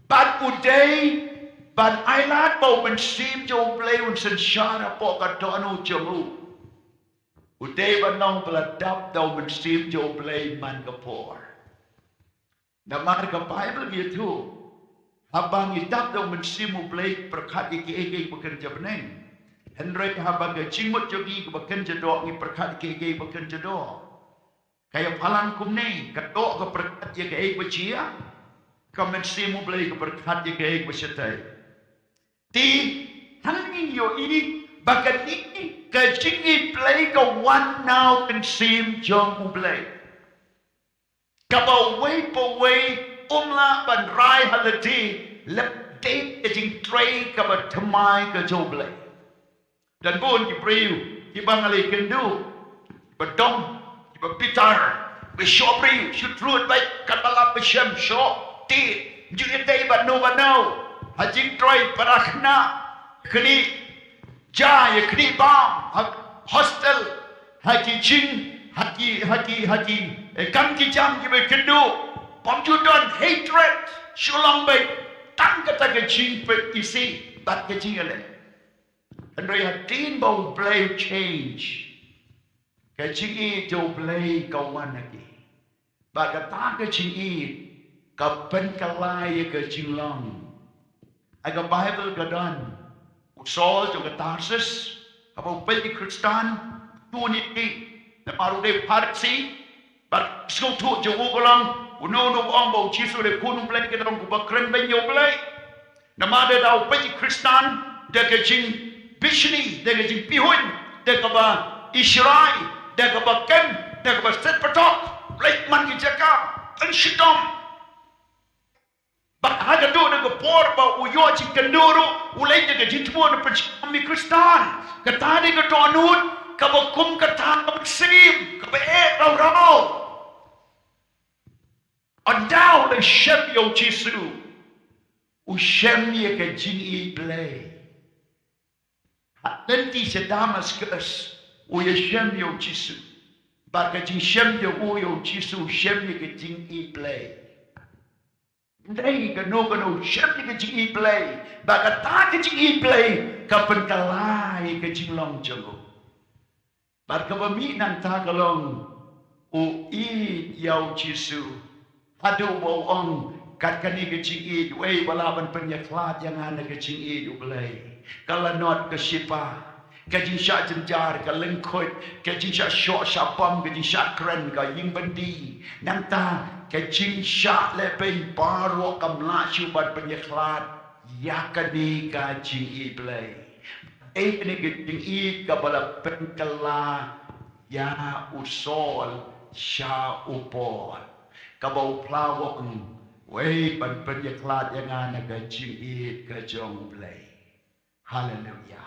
Bad u dei ban ailad ba U Mynsiem jong U Blei un synshar hapoh ka dohnud jong u. U dei ban long ba la dap da U Mynsiem jong U Blei man ka por. Namar ka Baibl ka ïathuh, haba ngi dap da U Mynsiem U Blei pyrkhat ïa kiei kiei ba kynja bneng. Hynrei haba ka jingmut jong ngi kaba kynja doh ngi pyrkhat ïa kiei kiei ba kynja doh. Ka ïaphalang kumne, ka doh ka pyrkhat ïa kaei ba jia, ka Mynsiem U Blei ka pyrkhat ïa kaei ba shatei. Te hangne ngi ïohi ba kane ka jingïeit Blei ka wan na U Mynsiem jong U Blei. Kaba uwei pa uwei um lah ban rai ha lade lymda ka jingtrei kaba thymmai ka jong U Blei. Don bun ki briew kiba nga la ïakynduh, kiba dom, kiba bitar, ba shoh briew, shu trud beit, katba lap ba shem, shoh tied, ym ju ïadei bad no bad no. Ha jingtrei, para khynnah, khniah ja, ïa khniah bam, ha hostel, ha ki jing, ha ki, ha ki, ha ki, eh, kam ki jam kiba ïakynduh, bym ju don, hatred shu long beit, tang kata ka jingpeit isih bad ka jingïaleh. Hynrei hadien ba U Blei u change, ka jingïeit jong U Blei ka wan ha ki. Bad kata ka jingïeit ka pynkylla ïa ka jinglong. Ha ka Baibl ka don u Saul jong ka Tarsis, haba u peit ïa ki Khristan, u tip ïa ki, namar u dei u Pharisi, bad ka sngewthuh jong u ka long, uno uno u ong ba U Jisu u dei Khun U Blei ka long uba kren beiñ ïa U Blei. Namar lada u peit ïa ki Khristan, da ka jingbishni, da ka jingpihuiñ, da kaba ishrai, da kaba kem, da kaba set patok, leit man ki jaka, yn shitom. Bad ha ka dei da ka por ba u ïoh jingkynduh ruh, u leit da ka jingthmu na pynshngam ïa ki Khristan. Kata dei ka dohnud kaba kum kata kaba mynsiem, kaba eh raw raw. Ynda u la shem ïa u Jisu, u shem ïa ka jingïeit Blei. Ha lynti sha Damaskus, u ïashem ïa u Jisu. Bad ka jingshem ïa u, ïa u Jisu, u shem ïa ka jingïeit Blei. Dei kano kano u shem ïa ka jingïeit Blei. Bad kata ka jingïeit Blei ka pynkylla ïa ka jinglong jong u. Bad kaba mih nangta ka long, u ïeit ïa u Jisu. Haduh ba u ong, kat kane ka jingïeit, wei ba lah ban pynïakhlad ïa nga na ka jingïeit U Blei. Ka lanot ka shipa, ka jingshah jynjar, ka lyngkhuid, ka jingshah shoh shah bom, ka jingshah kren, ka ïing byndi. Nangta, ka jingshah lehbeiñ baroh kam lah shuh ban pynïakhlad ïa kane ka jingïeit Blei. Ei kane ka jingïeit kaba la pynkylla ïa u Saul sha u Paul. Kaba u phla u ong, wei ban pynïakhlad ïa nga na ka jingïeit ka jong U Blei. Haleluia.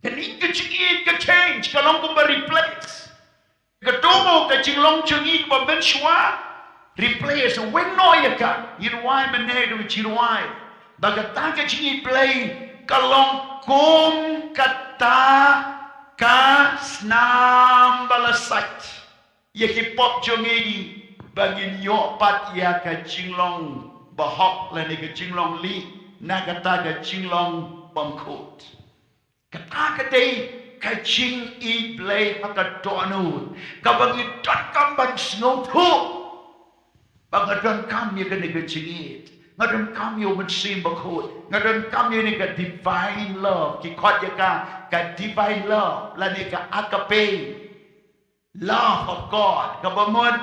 Kane ka jingïeit ka change, ka long kumba replace. Ka dei ka jinglong jong ngi kaba mynshuwa, replace, weng noh ïa ka, ngi rwai mynne ruh ngi rwai. Ba kata ka jingïeit Blei ka long kum kata ka snam ba la sait ïa ki pop jong ngi, ba ngin ïoh pat ïa ka jinglong bahok lane ka jinglong lieh na kata ka jinglong bymkhuid. Kata ka dei ka jingïeit Blei ha ka dohnud kaba ngi donkam ban sngewthuh. Ba nga donkam ïa kane ka jingïeit. Nga donkam ïa u Mynsiem Bakhuid. Nga donkam ïa kane ka divine love. Ki khot ïa ka, ka divine love lane ka agape love of God. Kaba mut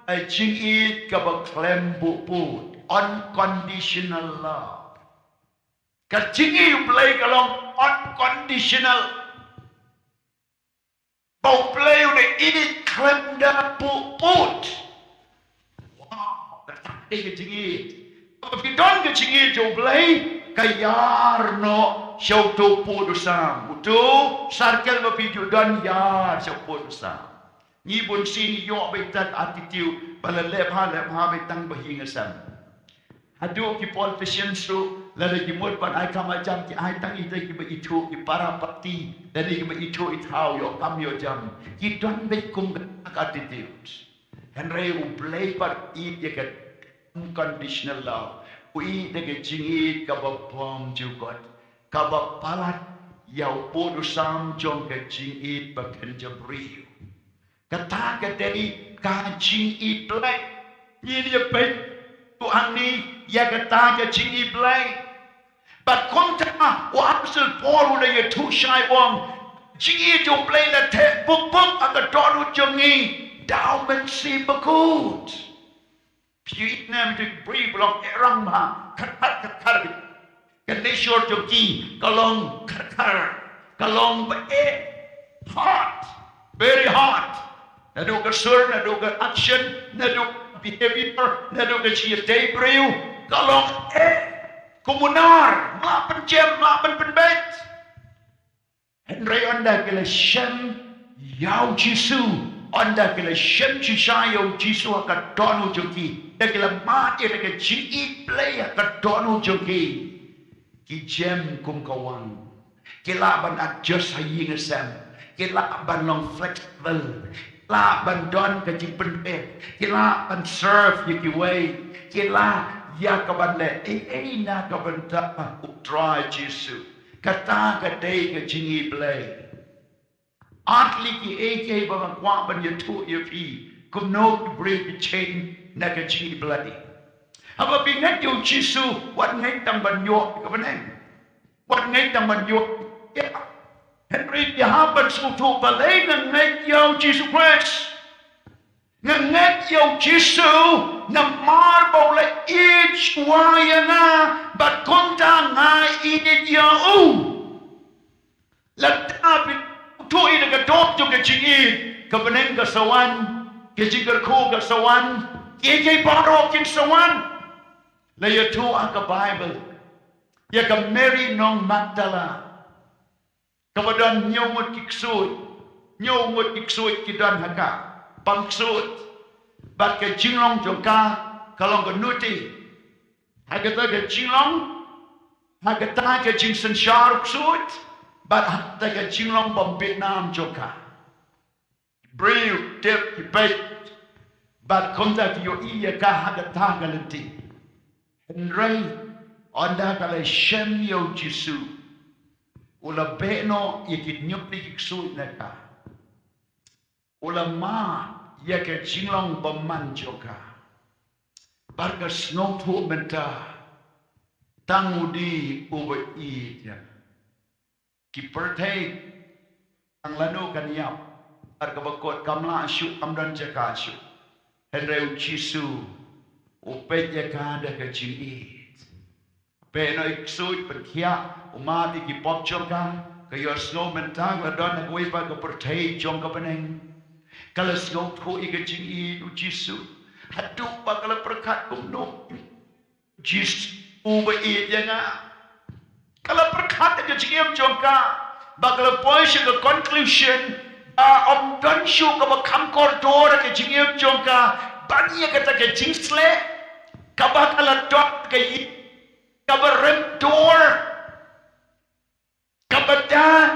ka jingïeit kaba khlem buhbud. Unconditional love. Ka jingïeit U Blei ka long unconditional. Ba U Blei u da ïeit khlem da buhbud. Wow, kata dei ka jingïeit. Ba phi don ka jingïeit jong U Blei, ka ïar noh sha uto u pud u sam. Uto u circle ba phi ju don ïar sha u pud u sam. Ngi bun sien ngi ïoh beit da ka attitude ba la leh bha leh bha beit tang ba hi nga sem. Haduh ki politicians ruh, lada ki mut ban ai kam ai jam ki ai tang ïa kiba ithuh, ki para party, lada kiba ithuh i thaw ïoh kam ïoh jam. Ki don beit kum ka attitude. Hynrei U Blei pat u ïeit ïa ka unconditional love. U ïeit da ka jingïeit kaba bymjukut. Kaba palat ïa u pud u sam jong ka jingïeit ba kynja briew. Kata ka dei ka jingïeit Blei. Ngin ïa peit tu hangne ïa kata ka jingïeit Blei. Bad kumta u Apostol Paul u la ïathuh shai u ong, jingïeit jong U Blei la theh buk buk ha ka dohnud jong ngi da u Mynsiem Bakhuid. Phi ïohi ne em, ki briew ba long eh rang bha, khat khat khat khat. Ka nature jong ki ka long khat khat, ka long ba eh, hard, very hard. Naduh ka sur, naduh ka action, naduh ka behavior, naduh ka jingïadei briew, ka long eh, kum u nar, mlah pynjem, mlah pynbeit. Hynrei ynda ki la shem ïa u Jisu, ynda ki la shem shisha ïa u Jisu ha ka dohnud jong ki, ynda ki la mad ïa ka jingïeit Blei ha ka dohnud jong ki, ki jem kum ka wang. Ki lah ban adjust ha ïing ha sem. Ki lah ban long flexible. Ki lah ban don ka jingpynbeit. Ki lah ban serve ïa kiwei. Ki lah ïa ka ban leh ei ei na ka bynta U Trai Jisu. Kata ka dei ka jingïeit Blei. Ar tylli kiei kiei ba nga kwah ban ïathuh ïa phi kumno ki briew ki change na ka jingïeit Blei. Haba phi ngeit ïa u Jisu, wat ngeit tang ban ïoh ka bneng. Wat ngeit tang ban ïoh. Ïa. Hynrei phi hap ban sngewthuh balei nga ngeit ïa u Jisu Khrist. Nga ngeit ïa u Jisu namar ba u la ïeit shuwa ïa nga, bad kumta nga ïeit ïa u. Lada phi ïathuh ïa ka dor jong ka jingïeit, ka bneng ka sa wan, ka jingkyrkhu ka sa wan, kiei kiei baroh kin sa wan. La ïathuh ha ka Baibl ïa ka Mary nong Magdala, kaba don hynñiew ngut ki ksuid, hynñiew ngut ki ksuid ki don ha ka pang ksuid. Bad ka jinglong jong ka ka long kano te? Ha kata ka jinglong, ha kata ka jingsynshar ksuid, bad ha kata ka jinglong bym bit nam jong ka. Briew tip ki peit, bad kumta ki ïohi ïa ka ha kata ka lynti. Hynrei ynda ka la shem ïa u Jisu, u la beh noh ïa ki hynñiewphew ki ksuid na ka. U la mad ïa ka jinglong bymman jong ka. Bad ka sngewthuh mynta, tang u dei uba ïeit ïa nga. Ki pyrthei tang lano kan ïap, bad kaba kut kam lah shuh, kam don jaka shuh. Hynrei u Jisu u peit ïa ka da ka jingïeit. Beh noh ïa ki ksuid, pynkhiah, u mad ïa ki pop jong ka. Ka ïohsngew mynta ka la don ha kawei pat ka pyrthei jong ka bneng. Ka la sngewthuh ïa ka jingïeit u Jisu. Haduh ba ka la pyrkhat kumno, Jisu uba ïeit ïa nga. Ka la pyrkhat ïa ka jingim jong ka. Ba ka la poi sha ka conclusion ba ym don shuh kaba kham kordor ha ka jingim jong ka ban ïa kata ka jingsleh, kaba ka la don ka ïing kaba rem dor, kaba da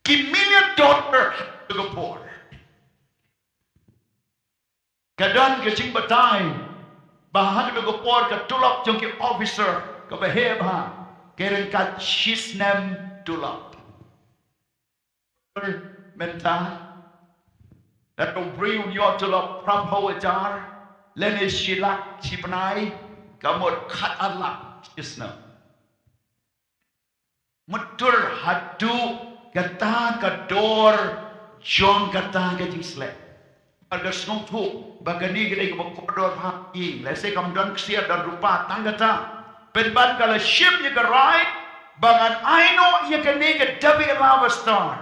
ki million dollar ha ka por. Ka don ka jingbatai ba ha ka por ka tulop jong ki officer kaba heh bha ka ryngkat shisnem tulop. Mynta lada u briew u ïoh tulop phra phew hajar lane shi lak shi bnai, ka mut khat ar lak shisnem. Mutdur haduh kata ka dor jong kata ka jingsleh. Bad ka sngewthuh ba kane ka dei kaba kordor bha ha ïing. Lehse kam don ksiar, don rupa, tang kata. Pynban ka la shim ïa ka rai ba ngan ai noh ïa kane ka David Lava Star.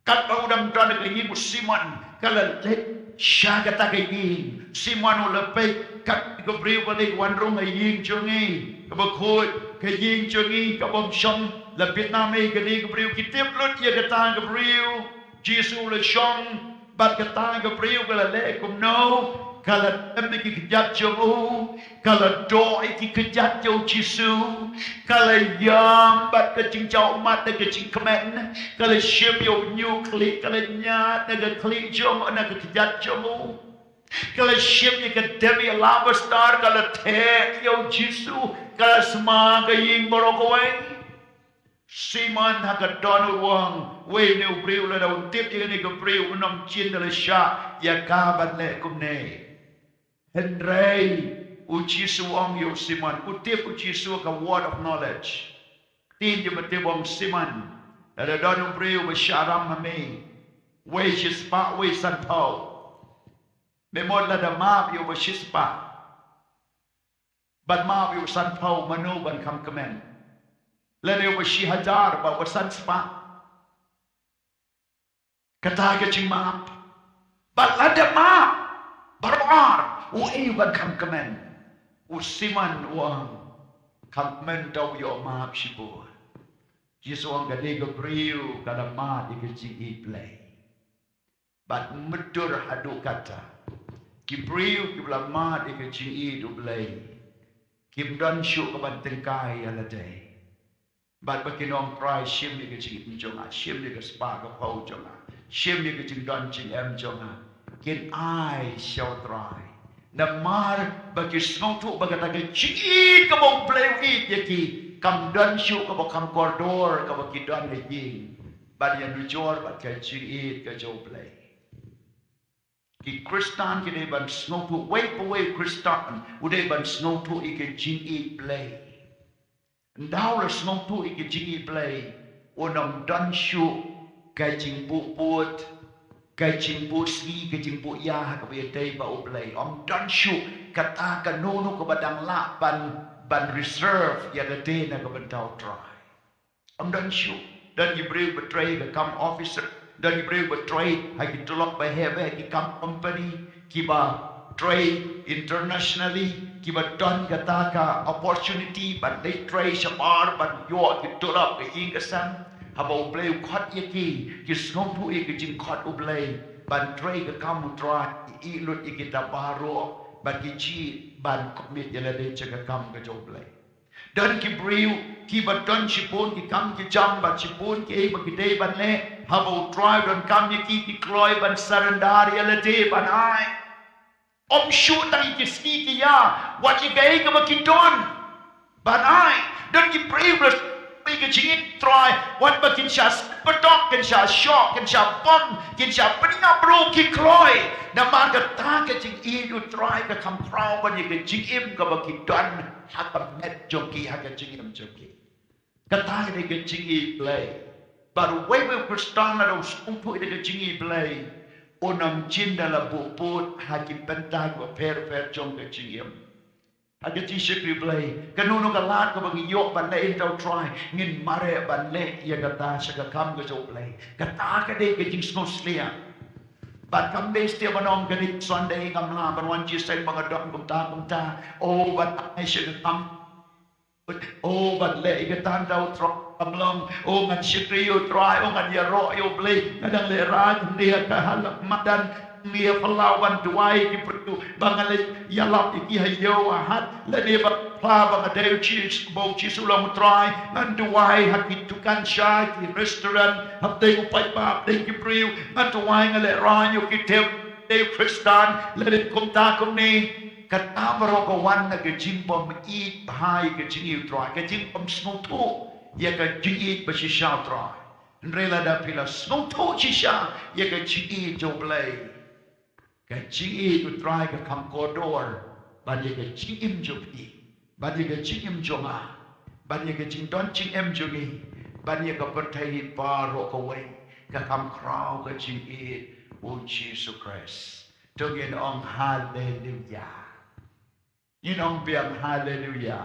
Katba u dang don ha ka ïing u Simon, ka la leit sha kata ka ïing. Simon u la peit kat ka briew ba dei ka wan rung ha ïing jong ngi, kaba khuid, ka ïing jong ngi ka bym shong. La bit nam ei kane ka briew? Ki tip lut ïa kata ka briew. Jisu u la shong bad kata ka briew, ka la leh kumno? Ka la tem ïa ki kjat jong u, ka la doh ïa ki kjat jong u Jisu, ka la ïam bad ka jingjaw ummat da ka jingkmen, ka la shim ïa u hynñiew khlieh, ka la ñiad na ka khlieh jong u, na ka kjat jong u. Ka la shim ïa ka David Lava Star, ka la theh ïa u Jisu, ka la sma ka ïing baroh kawei. Simon ha ka don u ong, wei ne u briew, lada un tip ïa kane ka briew un ym jin da la shah ïa ka ban leh kumne. Hynrei u Jisu u ong ïa u Simon, u tip u Jisu ka word of knowledge. Ktien jong u ba tip, u ong, Simon, lada don u briew ba shah ram ha me, wei shispah, wei sanphew, me mut lada map ïa u ba shispah bad map ïa u ba sanphew, mano ban kham kmen? Lane u ba shi hajar bad u ba san spah? Kata ka jingmap. Bad lada map baroh ar, uei ban kham kmen? U Simon u ong, kham kmen uta u ïoh map shibun. Jisu u ong, kane ka briew ka la mad ïa ka jingïeit Blei. Bad mutdur haduh katta, ki briew kiba la mad ïa ka jingïeit u Blei kim don shuh ka ban tyngkai ïa lade. Bad ba kin ong, Trai, shim ïa ka jingim jong nga, shim ïa ka spah ka phew jong nga, shim ïa ka jingdon jingem jong nga, kin ai sha u Trai. Namar ba ki sngewthuh ba kata ka jingïeit kaba u Blei u ïeit ïa ki kam don shuh kaba kham kordor kaba ki don ha ïing ban ïanujor bad ka jingïeit ka jong u Blei. Ki Khristan ki dei ban sngewthuh, uwei pa uwei u Khristan u dei ban sngewthuh ïa ka jingïeit Blei. Ynda u la sngewthuh ïa ka jingïeit Blei, un ym don shuh ka jingbuh bud, ka jingbuh sngi, ka jingbuh ïa ha kaba ïadei bad u Blei. Ym don shuh kata kano kano kaba dang lah ban, ban reserve ïa lade na ka bynta u Trai. Ym don shuh. Don ki briew ba trei ka kam officer, don ki briew ba trei ha ki tulop ba heh, ha ki kam company, kiba trei internationally, kiba don kata ka opportunity ban leit trei shabar ban ïoh ki tulop ka ïing ka sem. Haba U Blei u khot ïa ki, ki sngewthuh ïa ka jingkhot U Blei ban trei ka kam U Trai, ki ïeh lut ïa kita baroh bad ki jied ban commit ïa lade sha ka kam ka jong U Blei. Don ki briew kiba don shibun ki kam ki jam bad shibun kiei ba ki dei ban leh, haba U Trai u donkam ïa ki, ki kloi ban surrender ïa lade ban ai. Ym shuh tang ïa ki sngi ki ïa, wat ïa kaei kaba ki don ban ai. Don ki briew ba ïa ka jingim U Trai, wat ba kin shah sngewbha, kin shah shoh, kin shah bom, kin shah pynïap ruh, ki kloi. Namar kata ka jingïeit U Trai ka kham khraw ban ïa ka jingim kaba ki don ha ka met jong ki, ha ka jingim jong ki. Kata ka dei ka jingïeit Blei. Bad uwei pa uwei u Khristan lada u sngewthuh ïa ka jingïeit Blei, un ym shym da la buh pud ha ki bynta kiba pher pher jong ka jingim. Ha ka jingshakri Blei, kano kano ka lad kaba ngi ïoh ban leh ïa U Trai, ngin mareh ban leh ïa kata sha ka kam ka jong U Blei. Kata ka dei ka jingsngewsynei. Bad kam dei shisha ban ong kane ka Sunday ngam lah ban wan shisien ba nga don kumta kumta. Oh, bad ai sha ka kam. Oh, bad leh ïa kata, U Trai, kam long. Oh, ngan shakri ïa U Trai, oh, ngan ïaroh ïa U Blei. Nga dang lehraiñ, ngi ïa ka halor madan, ngi ïa phyllaw ban duwai ki briew ba nga leit ïalap ïa ki ha ïew ha hat, lane ba phla ba nga dei U Jisu, ba U Jisu long U Trai. Ngan duwai ha ki dukan shai, ki restaurant, hapdeng u paidbah, hapdeng ki briew. Ngan duwai, nga lehraiñ ïa ki tem, dei Khristan, lane kumta kumne. Kata baroh ka wan na ka jingbym ïeit bha ïa ka jingïeit U Trai, ka jingbym sngewthuh ïa ka jingïeit ba shisha U Trai. Hynrei lada phi la sngewthuh shisha ïa ka jingïeit jong U Blei, ka jingïeit U Trai ka kham kordor ban ïa ka jingim jong phi, ban ïa ka jingim jong nga, ban ïa ka jingdon jingem jong ngi, ban ïa ka pyrthei baroh kawei, ka kham khraw ka jingïeit U Jisu Khrist. To ngin ong haleluya. Ngin ong biang haleluya.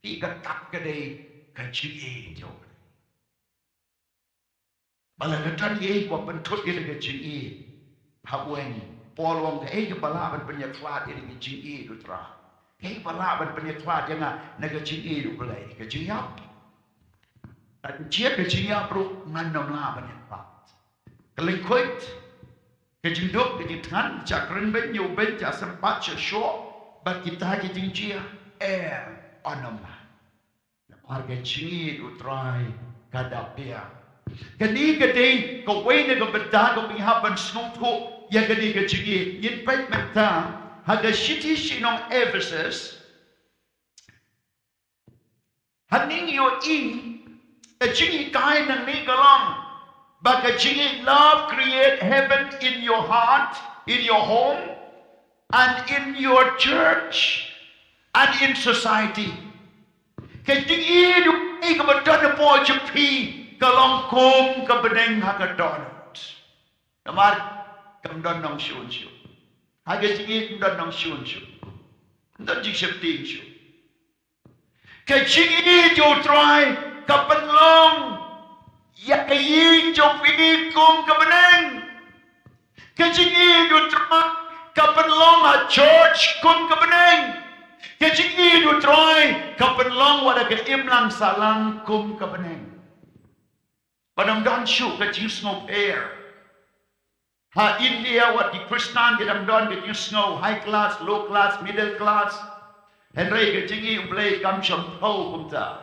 Te kata ka dei ka jingïeit jong U Blei. Ba la ka don ei ba pynthut ïa ka jingïeit. Ha u ong, Paul u ong kaei kaba lah ban pynïakhlad ïa ka jingïeit U Trai. Kaei ba lah ban pynïakhlad ïa nga na ka jingïeit U Blei, ka jingïap. Ka jingïap, ka jingïap ruh ngan ym lah ban ïakhlad. Ka lyngkhuit, ka jingduk, ka jingthngan, ka jingkren beiñ, ïa u beiñ, ka jingsapat, ka jingshoh, bad kita ki jingjia. Em, ym lah. Namar ka jingïeit U Trai ka da biang. Kane ka dei kawei na ka bynta kaba ngi hap ban sngewthuh ïa kane ka jingïeit. Ngin peit mynta ha ka shithi sha ki nong Ephesus. Hangne ngi ïohi ka jinghikai nangne ka long ba ka jingïeit, love create heaven in your heart, in your home, and in your church, and in society. Ka jingïeit U Blei kaba don hapoh jong phi ka long kum ka bneng ha ka dohnud. Namar kam don nongshun shuh. Ha ka jingïeit kam don nongshun shuh. Kam don jingsheptieng shuh. Ka jingïeit jong U Trai ka pynlong ïa ka ïing jong phi kum ka bneng. Ka jingïeit U Trai ka pynlong ha church kum ka bneng. Ka jingïeit U Trai ka pynlong wat ha ka imlang sahlang kum ka bneng. Ba ym don shuh ka jingsngewpher. Ha India wat ki Khristan ki dang don ka jingsngew high class, low class, middle class. Hynrei ka jingïeit U Blei kam shym phew kumta.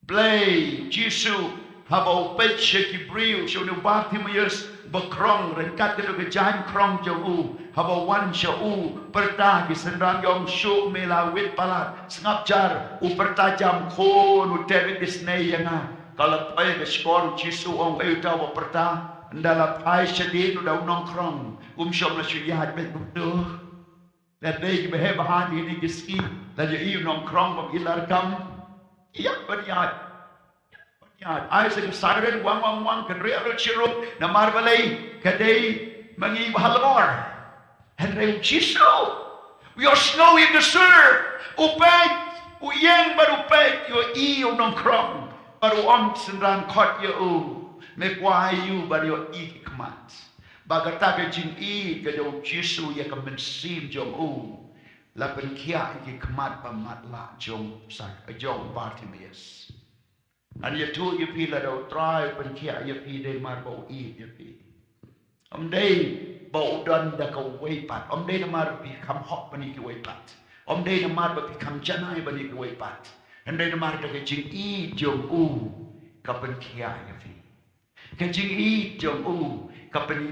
Blei, Jisu, haba u peit sha ki briew, sha une u Bartimaeus ba krong, ryngkat bad ka jaiñ krong jong u, haba wan sha u, pyrta, ki synran ong, shuh, me la wit palat, sngap jar, u pyrta jam, Khun, u David, isnei ïa nga. Ka la poi ka shkor, u Jisu u ong, ei uta uba pyrta, ynda la phai shadien u da u nongkrong, um shym la shu ïaid beit kumto. Lada dei kiba heh ba heh ïa kine ki sngi, lada ïohi u nongkrong bym ïoh lad kam, ïap ban ïaid. Ïap ban ïaid. Ai sa ka siren wang wang wang, kynriah ruh chirup, namar balei, ka dei ma ngi ba halor. Hynrei u Jisu u ïohsngew ïa ka sur, u peit, u ïeng bad u peit, u ïohi u nongkrong. Baroh u ong synran khot ïa u, me kwah ïa u ban ïohi ki khmat. Bad kata ka jingïeit ka jong u Jisu ïa ka mynsiem jong u la pynkhiah ïa ki khmat ba matlah jong sa, jong Bartimaeus. Ngan ïathuh ïa phi, lada u Trai u pynkhiah ïa phi dei namar ba u ïeit ïa phi. Ym dei ba u don da kawei pat. Ym dei namar ba phi kham hok ban ïa kiwei pat. Ym dei namar ba phi kham janai ban ïa kiwei pat. Hynrei namar da ka jingïeit jong u ka pynkhiah ïa phi. Ka jingïeit jong u ka pyn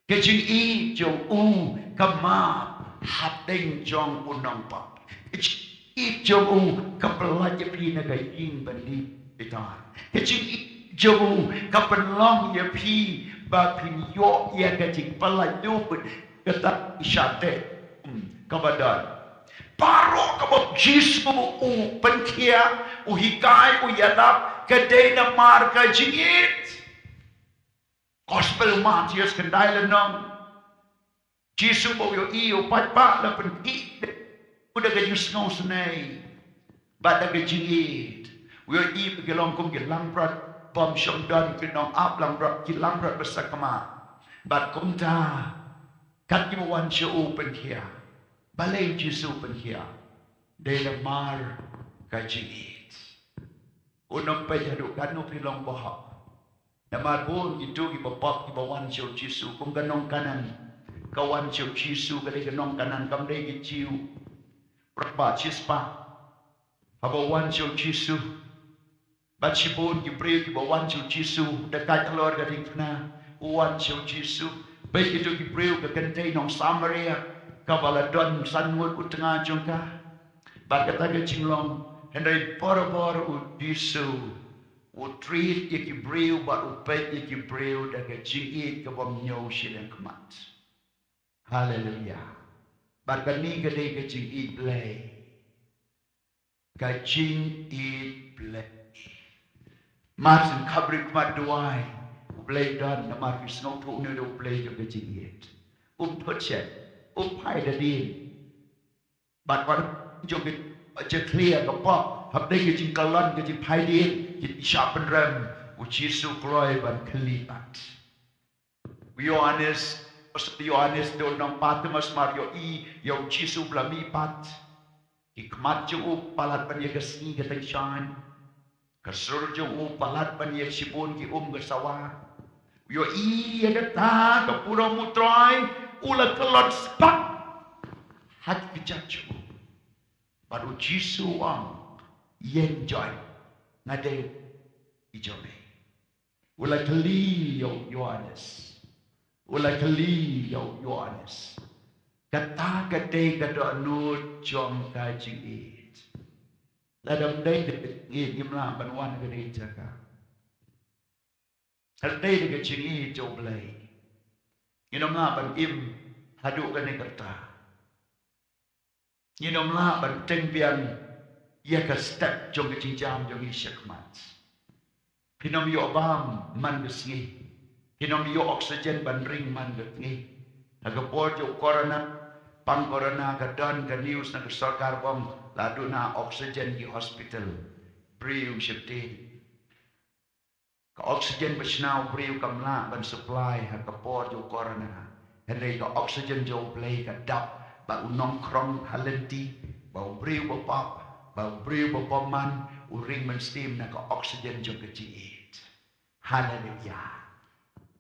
Ka jingïeit jong u ka map hapdeng jong u nongpop. Ka jingïeit jong u ka pynlait ïa phi na ka ïing ban dih bitar. Ka jingïeit jong u ka pynlong ïa phi ba phin ïoh ïa ka jingpynlait lut kata i shah teh, hmm, kaba don. Baroh kaba u Jisu u pynkhiah, u hikai, u ïalap, ka dei namar ka jingïeit. Gospel Mathaios khyndai lynnong. Jisu ba u ïohi u paidbah la pyni ïa u da ka jingsngew snei bad da ka jingïeit. U ïohi ba ki long kum ki langbrot bym shym don, ki nongap langbrot, ki langbrot ba sakma. Bad kumta kat kiba wan sha u pynkhiah. Balei Jisu pynkhiah? Dei namar ka jingïeit. Un ym peit haduh katno phi long bahok. Namar bun kito kiba pop kiba wan sha u Jisu, kum ka nong Kanan ka wan sha u Jisu, ka dei ka nong Kanan, kam dei ki Jiw. Rangbah shispah. Haba wan sha u Jisu, bad shibun ki briew kiba wan sha u Jisu, da kait halor ka diengphna, u wan sha u Jisu. Peit kito ki briew, ka kynthei nong Samaria kaba la don san ngut u tnga jong ka. Bad kata ka jinglong, hynrei barabor u Jisu u treat ïa ki briew bad u peit ïa ki briew da ka jingïeit kabym ñiew shiliang khmat. Haleluia. Bad kane ka dei ka jingïeit Blei. Ka jingïeit Blei. Mar shen khapbriew khmat duwai, u Blei don, namar phi sngewthuh une u dei u Blei jong ka jingïeit. Um thut shen, um phai da dien. Bad wat jong ka jakhlia ka pop hapdeng ka jingkyllon ka jingphaidien, ki shah pynrem, u Jisu kloi ban khlieh pat. U Ïoannis, u Ïoannis da u nong Patmos mar ïohi ïa u Jisu ba la mih pat. Ki khmat jong u palat ban ïa ka sngi ka tyngshaiñ. Ka sur jong u palat ban ïa shibun ki um ka sawa. U ïohi ïa kata ka burom u Trai, u la kyllon spah ha ki kjat jong u. Bad u Jisu u ong, ïeng joi, nga dei i jong me. U la kylli ïa u Ïoannis. U la kylli ïa u Ïoannis. Kata ka dei ka dohnud jong ka jingïeit. Lada ym dei da ka jingïeit ngim lah ban wan ha kane ka jaka. Hynrei da ka jingïeit jong u Blei, ngin ym lah ban im haduh kane ka rta. Ngin ym lah ban teng biang ïa ka step jong ka jingjam jong ngi shakhmat. Phin ym ïoh bam man ka sngi. Phin ym ïoh oxygen ban ring man ka sngi. Ha ka por jong u corona, pang corona ka don ka news na ka sorkar ba ong la duna oxygen ki hospital. Briew sheptieng. Ka oxygen ba shna u briew kam lah ban supply ha ka por jong u corona. Hynrei ka oxygen jong u Blei ka dap, bad u nongkhrong ha lynti, ba u briew ba pop, ba u briew ba bymman, u ring mynsiem na ka oxygen jong ka jingïeit. Haleluia.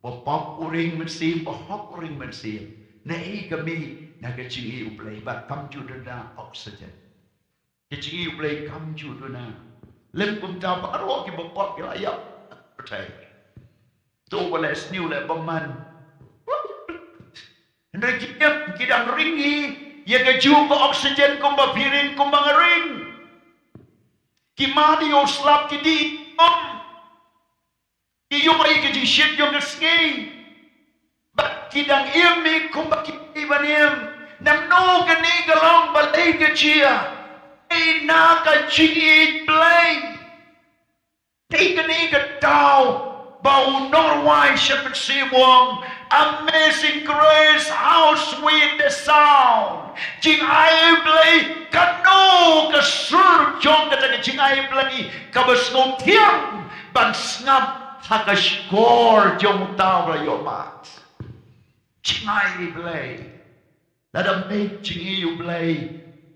Ba pop u ring mynsiem, ba hok u ring mynsiem. Naei ka mih? Na ka jingïeit u Blei, bad kam ju duna oxygen. Ka jingïeit u Blei kam ju duna. Lem kumta baroh kiba pop ki la ïap pyrthei. To ba leh sniew leh bymman. Hynrei ki ïap, ki dang ring hi ïa kajuh ka oxygen kumba phi ring, kumba nga ring. Ki mad ïa u slap, ki dih um. Ki ïoh ïa ka jingshit jong ka sngi. Bad ki dang im hi kumba ki dei ban im. Nangno kane ka long, balei ka jia? Dei na ka jingïeit Blei. Dei kane ka daw ba u nongrwai sha mynsiem u ong, Amazing grace, how sweet the sound. Jingai Blei, kano ka sur jong kata ka jngai Blei kaba sngewthiang ban sngap ha ka shkor jong uta uba la ïoh mad. Jngai Blei. Lada ym dei jngai u Blei,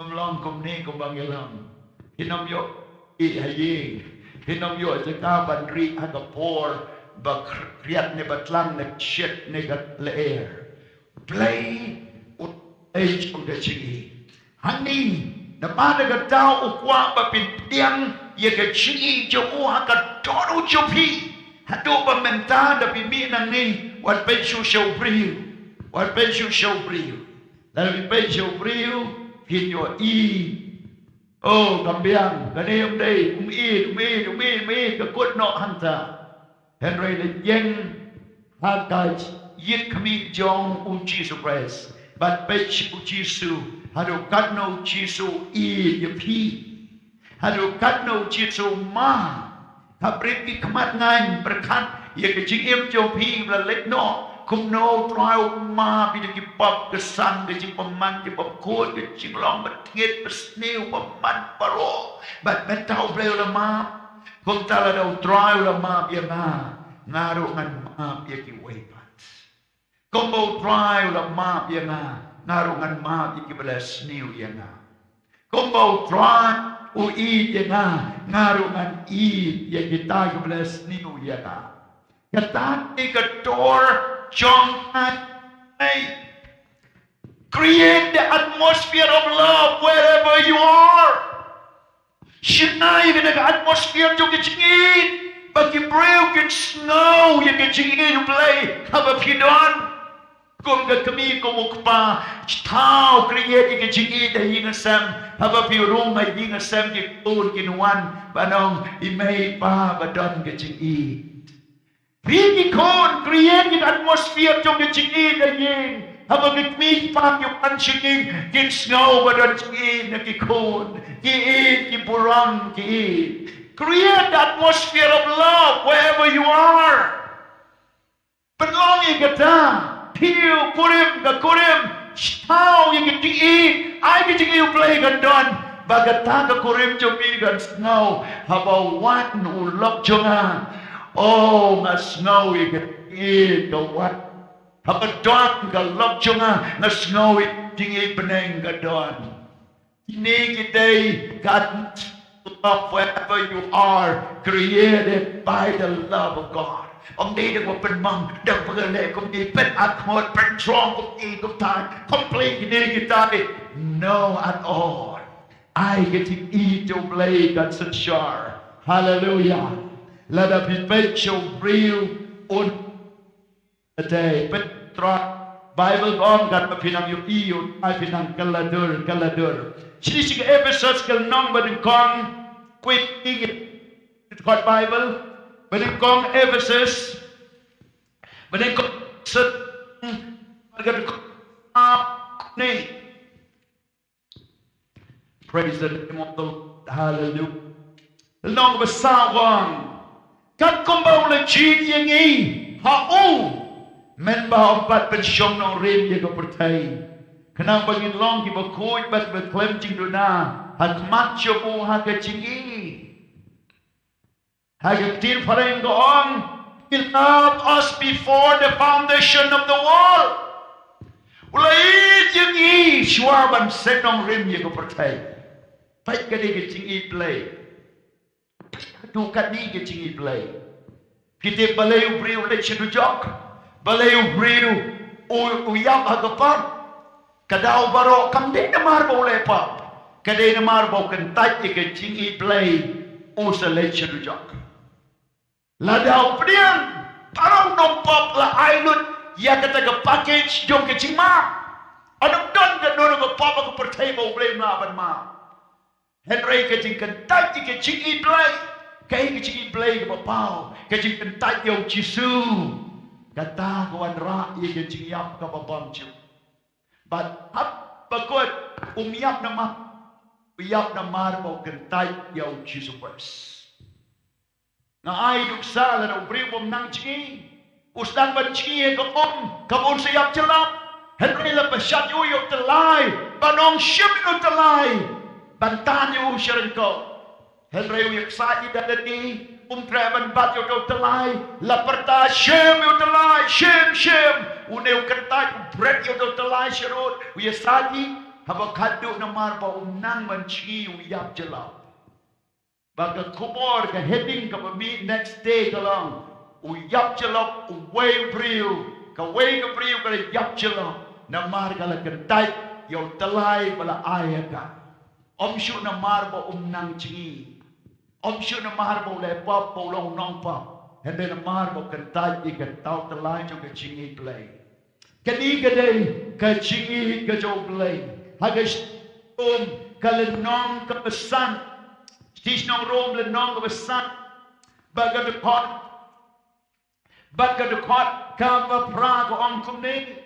ym long kumne kumba ngi long. Phin ym ïoh ïa ha ïing, phin ym ïoh jaka ban rieh ha ka por ba khriat ne ba tlang ne shit ne ka lyer. Blei u dei jong ka jingïeit. Hangne namar kata u kwah ba phin pdiang ïa ka jingïeit jong u ha ka dohnud jong phi. Haduh ba mynta da phi mih nangne, wat peit shuh sha u briew, wat peit shuh sha u briew. Lada phi peit sha u briew phin ïohi, oh, kam biang, kane ym dei, um ïeit, um ïeit, um ïeit, um ïeit, ka kut noh hangta. Hynrei la ïeng ha ka ïit khmih jong u Jisu Khrist. Bad peit u Jisu, haduh katno u Jisu u ïeit ïa phi. Haduh katno u Jisu u map. Hapdeng ki khmat ngaiñ pyrkhat ïa ka jingim jong phi ba la leit noh. Kumno u Trai u map ïa ki pop, ka san, ka jingbymman, ka jingpop khuid, ka jinglong ba thied ba sniew ba man baroh. Bad mynta u Blei u la map. Kumta lada u Trai u la map ïa nga, nga ruh ngan map ïa kiwei pat. Kumba u Trai u la map ïa nga, nga ruh ngan map ïa kiba la sniew ïa nga. Kumba u Trai u ïeit ïa nga, nga ruh ngan ïeit ïa kita kiba la sniew ïa nga. Kata ka dei ka dur jong nga. Hey, create the atmosphere of love wherever you are. Shna ïa kane ka atmosphere jong ka jingïeit ba ki briew kin sngew ïa ka jingïeit u Blei haba phi don. Kum ka kmie kum u kpa, thaw create ïa ka jingïeit ha ïing ha sem. Haba phi rung ha ïing ha sem, ki khun kin wan ban ong, i mei i pa ba don ka jingïeit. Phi ki khun, create ïa ka atmosphere jong ka jingïeit ha ïing. Haba ki kmie ki kpa ki wan sha ïing, kin sngew ba don jingïeit na ki khun. Ki ïeit, ki burom, ki ïeit. Create the atmosphere of love wherever you are. Pynlong ïa kata, phi u kurim, ka kurim, thaw ïa ka jingïeit, ai ka jingïeit u Blei kan don, ba kata ka kurim jong phi kan sngew, haba wan u lok jong nga. Oh, nga sngew ïa ka jingïeit ka wan. Haba don ka lok jong nga, nga sngew ïa ka jingïeit bneng ka don. Kine ki dei ka atmosphere of love wherever you are, created by the love of God. Ym dei da kaba pynmong, da kaba leh kumne, pynakor, pynjrong kumne kumtai, complain kine kitai. No at all. Ai ka jingïeit jong u Blei kan synshar. Haleluya. Lada phi peit sha u briew un Te peit Trai, Baibl ka ong katba phin nang ïohi ïa u Trai phin nang kylla dur, kylla dur. Shi shi ka Ephesus ka lynnong ba nyngkong, kwah ïa ngi khot Baibl, ba nyngkong Ephesus, ba nyngkong Ephesus, ba nyngkong ne. Praise the name of the Lord. Hallelujah. Lynnong ba saw ka ong, kat kumba u la jied ïa ngi ha u, mynba ym pat pynshong nongrim ïa ka pyrthei, khnang ba ngin long kiba khuid bad kiba khlem jingduna ha khmat jong u ha ka jingïeit. Ha ka ktien phareng ka ong, He loved us before the foundation of the world. U la ïeit ïa ngi shuwa ban seng nongrim ïa ka pyrthei. Peit ka dei ka jingïeit Blei. Peit ka dei ka jingïeit Blei. Phi tip balei u briew u leit sha dujok? Balei u briew u, u ïap ha ka pop? Ka daw baroh kam dei namar ba u leh pop. Ka dei namar ba u kyntait ïa ka jingïeit Blei, u sa leit sha dujok. Lada u pdiang, baroh u nongpop la ai lut ïa kata ka package jong ka jingmap. Ym don kano kano ka pop ha ka pyrthei ba u Blei um lah ban map. Hynrei ka jingkyntait ïa ka jingïeit Blei, ka, ka jingïeit Blei kaba paw, ka jingkyntait ïa u Jisu, kata ka wanrah ïa ka jingïap kaba bymjukut. Bad haba kut um ïap namar, u ïap namar ba u kyntait ïa u Jisu Khrist. Nga ai nuksa lada u briew bym nang jngi, u sdang ban jngi ha ka um kaba un sa ïap jyllap. Hynrei la pynshad ïa u ïa u tyllai, ban ong shim ïa u tyllai, ban tan ïa u sha ryngkew. Hynrei u ïaksaid ïa da lade, um treh ban bat ïa uta u tyllai, la pyrta, "Shim ïa u tyllai, shim, shim." Une u kyntait u bret ïa uta u tyllai sharud, u ïasaid, haba khadduh namar ba um nang ban jngi u ïap jyllop. Ba ka khubor, ka heading kaba mih next day ka long, u ïap jyllop uwei u briew, kawei ka briew ka la ïap jyllop namar ka la kyntait ïa u tyllai ba la ai ha ka. Ym shuh namar ba um nang jngi. Ym shuh namar ba u leh pop, ba u long u nongpop. Hynrei namar ba u kyntait ïa kata u tyllai jong ka jingïeit Blei. Kane ka dei ka jingïeit ka jong U Blei. Ha ka Rom ka lynnong kaba san. Shithi shnong Rom lynnong kaba san. Bad ka dkhot, bad ka dkhot kaba phra ka ong kumne: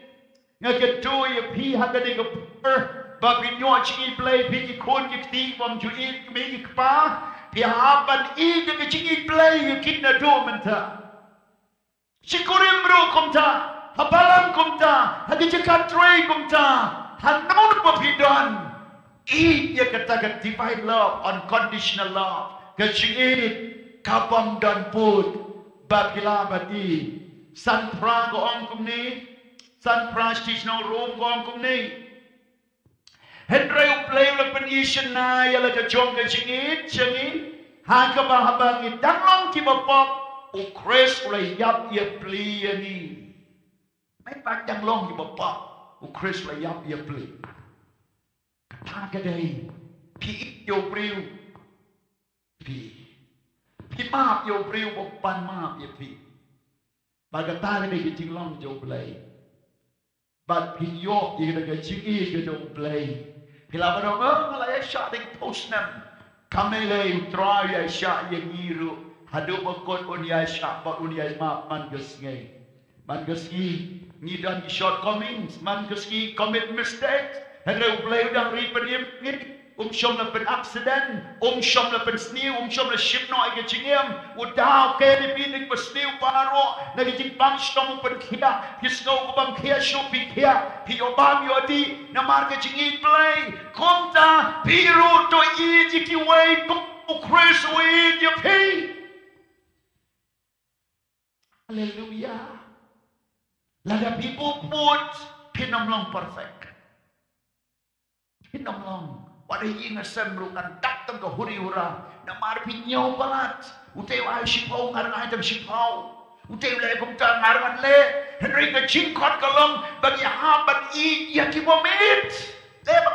Nga kyntu ïa phi ha kane ka por ba phin ïoh jingïeit Blei, phi ki khun ki kti bym ju ïeit, ki mei ki kpa, phi hap ban ïeit ïa ka jingïeit Blei ïa kine naduh mynta. Shi kurim ruh kumta, ha balang kumta, ha ka jaka trei kumta, hano ba phi don, ïeit ïa kata ka divine love, unconditional love, ka jingïeit ka bym don pud, ba phi lah ban ïeit. San phra ka ong kumne, san phra shithi shnong Rom ka ong kumne: Hynrei U Blei u la pyni shynna ïa la ka jong ka jingïeit sha ngi, ha kaba haba ngi dang long kiba pop, U Khrist u la ïap ïa pli ïa ngi. Mynba dang long kiba pop, U Khrist u la ïap ïa pli. Kata ka dei, phi ïeit ïa u briew, phi, phi map ïa u briew ba u pan map ïa phi. Bad kata ka dei ka jinglong jong U Blei. Bad phin ïoh ïa ka jingïeit ka jong U Blei. Phi lah ban ong, "Oh, nga la ïaishah da ki phew snem." Kam lei, U Trai u ïaishah ïa ngi ruh. Haduh ba kut un ïaishah bad un ïai map man ka sngi. Man ka sngi ngi don ki shortcomings, man ka sngi commit mistakes. Hynrei U Blei u dang ri pynim ngi. Um shym la pyn accident, um shym la pynsniew, um shym la shim noh ïa ka jingim. U da u ker ïa phi na kiba sniew baroh, na ka jingpang shitom u pynkhiah, phi sngew ka bym khiah shuh phi khiah, phi ïoh bam ïoh dih, namar ka jingïeit Blei. Kumta phi ruh to ïeit ïa kiwei kum U Khrist u ïeit ïa phi. Haleluya. Lada phi bud bud, phin ym long perfect. Phin ym long. Wat ha ïing ha sem ruh kan dap tang ka huri hura. Namar phi ñiew palat. Utei u ai shiphew, nga ruh nga ai tang shiphew. Utei u leh kumta, nga ruh ngan leh. Hynrei ka jingkhot ka long ba ngi hap ban ïeit ïa ki bym ïeit. Te ba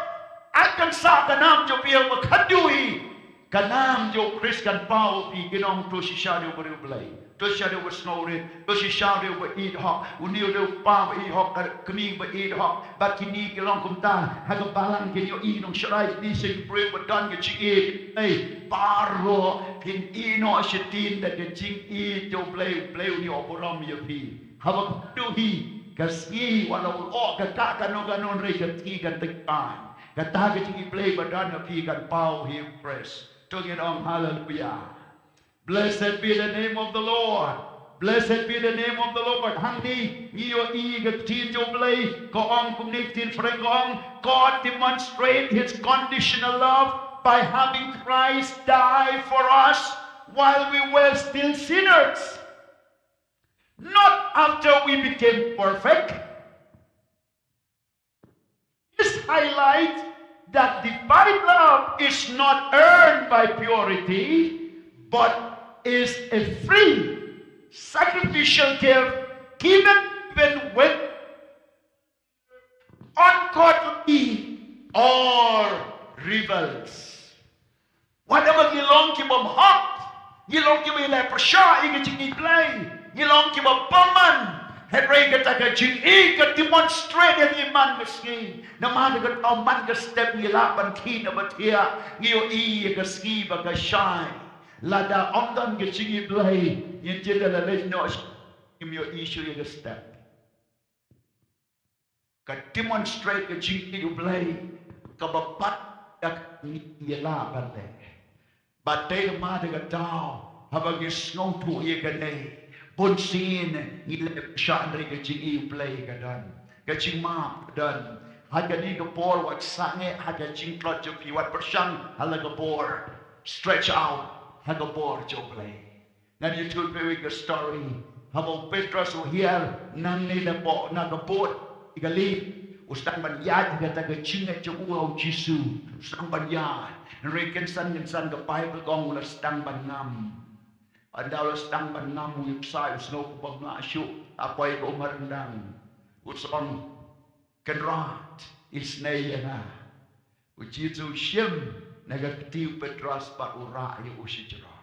ai kan sah ka nam jong phi ba khatduh hi. Ka nam jong U Khrist kan paw ha phi, ki nong, to shisha ïa u briew Blei. To shisha ïa uba sngewrit, to shisha ïa uba ïeit hok, une u dei u kpa ba ïeit hok, ka kmie ba ïeit hok, bad kine ki long kumta, ha ka balang kin ïohi nongshakri, ïeit sha ki briew ba don ka jingïeit. Ei, baroh phin ïehnoh shatei da ka jingïeit jong U Blei, U Blei un ïoh burom ïa phi. Haba kut hi ka sngi, wat la u lyoh ka kah kano kano, hynrei ka sngi kan tip. Kata ka jingïeit Blei ba don ha phi kan paw ha U Khrist. To ngin ong haleluya. Blessed be the name of the Lord. Blessed be the name of the Lord. Hangne ngi ïohi ka ktien jong U Blei ka ong kumne, ktien phareng ka ong, God demonstrate his conditional love by having Christ die for us while we were still sinners. Not after we became perfect. This highlights that divine love is not earned by purity, but is a free, sacrificial gift given even when ungodly or rebels. Wat haba ngi long ki bym hok, ngi long kiba ïaleh pyrshah ïa ka jingïeit Blei, ngi long kiba bymman, hynrei kata ka jingïeit ka demonstrate ïa ngi man ka sngi. Namar kata man ka step ngi lah ban khie na ba thiah, ngi ïohi ïa ka sngi ba ka shai. Lada ym don ka jingïeit Blei, ngin jin da la leit noh, ngim ïohi shuh ïa ka step. Ka demonstrate ka jingïeit U Blei kaba pat da ka jingïeit ïa la ban leh. Bad dei namar kata, haba ngi sngewthuh ïa kane, bun sien ngi leh pyrshah, hynrei ka jingïeit U Blei ka don, ka jingmap ka don. Ha kane ka por wat sangeh ha ka jingtlot jong phi, wat pyrshang ha la ka por. stretch out ha ka bor jong U Blei. Ngan ïathuh ïa phi ka story. Haba u Petros u hiar nangne na ka boat, na ka boat, ïa ka lid, u sdang ban ïaid ha kata ka jingngeit jong u ha u Jisu. U sdang ban ïaid. Hynrei kynsan kynsan ka Baibl ka ong u la sdang ban ngam. Ynda u la sdang ban ngam, u ïohsngew ïa u sngewbha bha shuh, hapdeng ka umar ryndang. U ong, Kynrad, isynei ïa nga. U Jisu u shim na ka kti u Petros bad u rah ïa u sha jrong.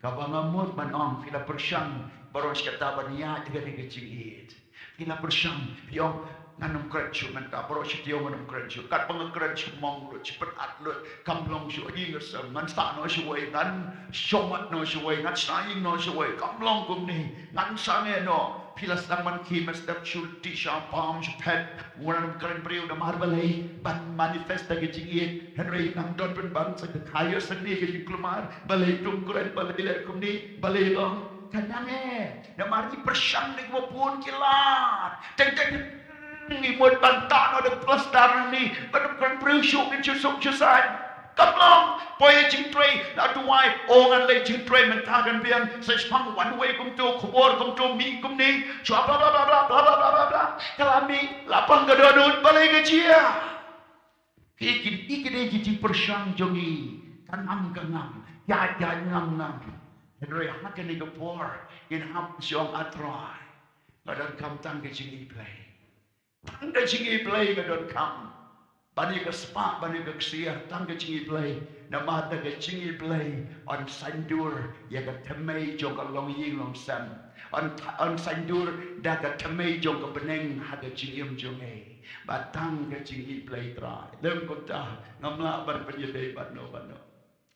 Kaba nga mut ban ong, phi la pyrshang baroh shi katta ban ïaid ïa kane ka jingïeit. Phi la pyrshang, phi ong, ngan ym kren shuh mynta, baroh shi taïew ngan ym kren shuh. Katba nga kren shu mong lut, shu pynat lut, kam long shuh, ïa nga shem, ngan sah noh shuwei, ngan shong mat noh shuwei, ngan shna ïing noh shuwei, kam long kumne, ngan sangeh noh. Phi la sdang ban khie mynstep shu lynti sha bam shu phet. Ngan ym kren briew namar balei? Ban manifest da ka jingïeit. Hynrei nang don pynban sa ka khaïa sngewbha ka jingkulmar. Balei to ym kren, balei leh kumne, balei long. Ka nang eh. Namar ngi pyrshang da kiba bun ki lad. Teng teng ngi mut ban tah noh da plastar nangne. Ban ym kren briew shuh, ngin shu suk shu saiñ. Kam long, poi ïa jingtrei, la duwai, o ngan leit jingtrei mynta kan biang, sa shipang wan wei kumto, khubor kumto, mih kumne, shwa bla bla bla bla. Ka la mih, la pang ka dohnud, balei ka jia. Ki, ki, ki dei ki jingpyrshang jong ngi, ka ngam ka ngam, ïa, ïa ngam ngam. Hynrei ha kane ka por, ngin hap shong, A Trai, nga donkam tang ka jingïeit Blei. Tang ka jingïeit Blei nga donkam. Ban ïa ka spah, ban ïa ka ksiar, tang ka jingïeit Blei. Namar da ka jingïeit Blei yn saiñdur ïa ka thymmei jong ka longïing longsem. Yn, yn saiñdur da ka thymmei jong ka bneng ha ka jingim jong ngi. Bad tang ka jingïeit Blei Trai. Lem kumta ngam lah ban pynïadei bad no bad no.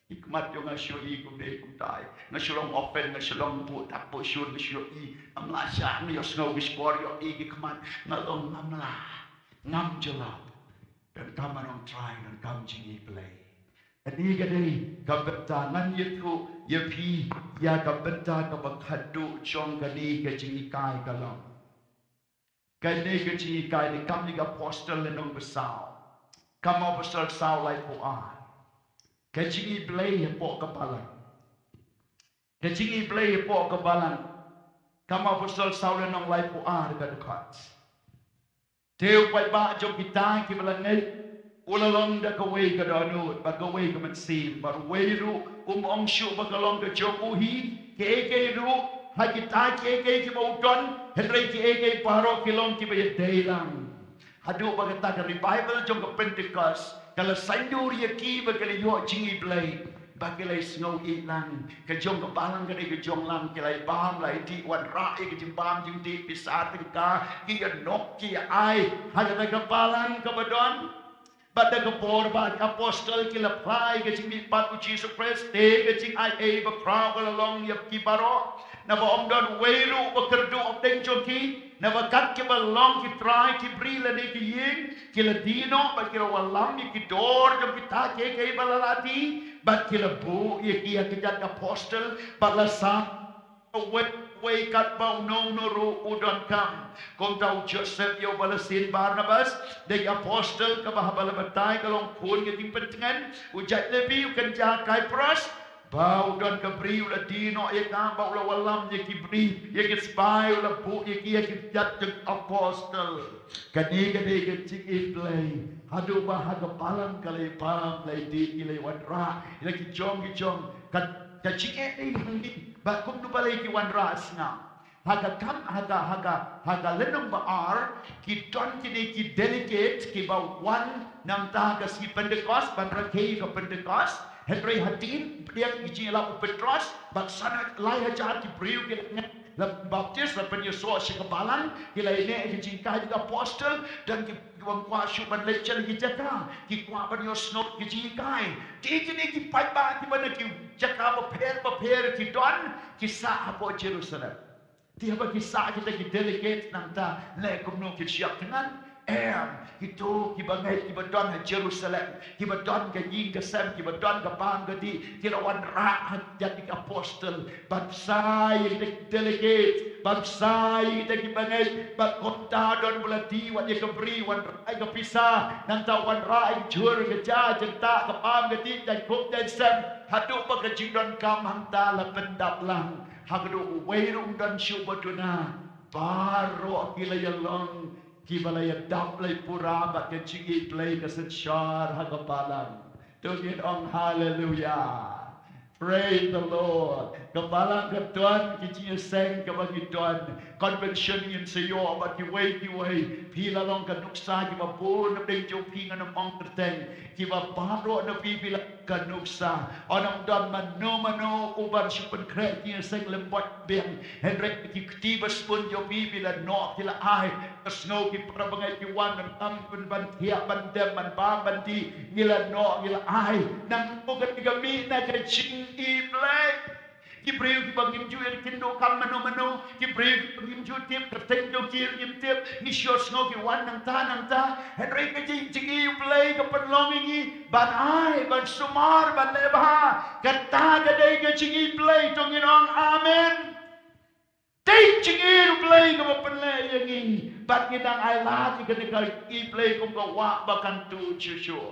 Ki khmat jong nga shu ïohi kumne kumtai. Nga shu long open, nga shu long buh dak buh shun, nga shu ïohi. Ngam lah shah, nga ïohsngew ki shkor ïohi ki khmat. Nga long ngam lah. Ngam jyllop. Donkam ban ong Trai, donkam jingïeit Blei. Kane ka dei ka bynta ngan ïathuh ïa phi ïa ka bynta kaba khadduh jong kane ka jinghikai ka long. Kane ka jinghikai ne kam ïa ka Apostol lynnong ba saw. Kam Apostol saw laiphew ar. Ka jingïeit Blei hapoh ka balang. Ka jingïeit Blei hapoh ka balang. Kam Apostol saw lynnong laiphew ar ka dkhot. Te u paidbah jong kita kiba la ngeit u la long da kawei ka dohnud bad kawei ka mynsiem, bad uwei ruh um ong shuh ba ka long ka jong u hi. Kiei kiei ruh ha kita kiei kiei kiba u don, hynrei kiei kiei baroh ki long kiba ïadei lang. Haduh ba kata ka revival jong ka Pentecost ka la saiñdur ïa ki ba ki la ïoh jingïeit Blei, ba ki la ïohsngew ïeit lang. Ka jong ka balang ka dei ka jong lang, ki la ïa bam la ïa dih, wanrah ïa ka jingbam jingdih, pisa tyngka ki ïa nok ki ïa ai ha kata ka balang kaba don. Bad da ka por ba ki apostol ki la phla ïa ka jingmihpat u Jisu Khrist, te ka jingai ei bakhraw ka la long ïa ki baroh. Naba ym don uwei ruh ba kyrduh hapdeng jong ki. Naba kat kiba long ki trai ki briew lane ki ïing, ki la die noh bad ki la wallam ïa ki dor jong kita kiei kiei ba la lah die, bad ki la buh ïa ki ha ki kjat apostol, bad la sam uwei uwei katba uno uno ruh u donkam. Kumta u Joseph ïa u ba la sien Barnabas, dei apostol kaba haba la batai ka long khun ka jingpyntngen, u jait Lebi u kynja Kaiphras, ba u don ka briew la die noh ïa ka, ba u la wallam ïa ki briew, ïa ki spy, u la buh ïa ki ha ki kjat jong apostol. Kane ka dei ka jingïeit Blei. Haduh ba ha ka balang ka la ïa bam, la ïa dih, ki la ïa wanrah ïa la ki jong ki jong. Ka, ka jingeh dei hangne ba kumno balei ki wanrah sngap. Ha ka kam, ha ka, ha ka, ha ka lynnong ba ar, ki don kine ki delegate kiba wan na ka bynta ka sngi Pentecost, ban rakhe ïa ka Pentecost. Hynrei hadien pdiang ki jingïalap u Petros, bad san, lai hajar ki briew ki la ngeit, la baptis, la pynïasoh sha ka balang, ki la ïaineh ïa ka jinghikai jong ki apostol, don ki, ki bym kwah shuh ban leit sha ki jaka, ki kwah ban ïohsngew ïa ka jinghikai. Te kine ki paidbah kiba na ki jaka bapher bapher ki don, ki sah hapoh Jerusalem. Te haba ki sah kita ki delegate nangta, leh kumno kin shyiap thngan. Em, kito kiba ngeit, kiba don ha Jerusalem, kiba don ka ïing ka sem, kiba don ka bam ka dih, ki la wanrah ha ïa ki apostol ban bsa ïa ki delegate, ban bsa ïa kita kiba ngeit, bad kumta don ba la dih wat ïa ka bri, wanrah ïa ka pisa, nangta wanrah ïa ka jhur ka ja, jingtah ka bam ka dih, jaiñkup jaiñsem, haduh ba ka jingdonkam hangta la pyndap lang. Ha kaduh uwei ruh um don shuh ba duna, baroh ki la ïalong kiba la ïadap, la ïapura bad ka jingïeit Blei ka synshar ha ka balang. To ngin ong haleluya. Praise the Lord. Ka balang ka don ki jingïaseng kaba ngi don. Convention ngin sa ïoh bad kiwei kiwei. Phi la long ka nuksa kiba bun na pdeng jong phi, ngan ym ong kyrteng. Kiba baroh na phi, phi la ka nuksa. Ym don mano mano uban shu pynkhreh ki ïaseng lem bad biang. Hynrei ki kti ba sbun jong phi, phi la noh, phi la ai. Ka sngew ki para bangeit ki wan ban kam, ban thiah, ban dem, ban bam, ban dih. Ngi la noh, ngi la ai. Nangno ka dei ka mih na ka jingïeit Blei. Ki briew kiba ngim ju ïakynduh kam mano mano, ki briew kiba ngim ju tip, kyrteng jong ki ngim tip, ngi shu sngew ki wan nangta nangta. Hynrei ka jing, jingïeit Blei ka pynlong ïa ngi ban ai, ban sumar, ban leh bha. Kata ka dei ka jingïeit Blei, to ngin ong amen. Dei jingïeit Blei kaba pynlong ïa ngi. Bad ngi dang ai lad ïa kane ka jingïeit Blei kum ka wah ba kan tuid shuh shuh.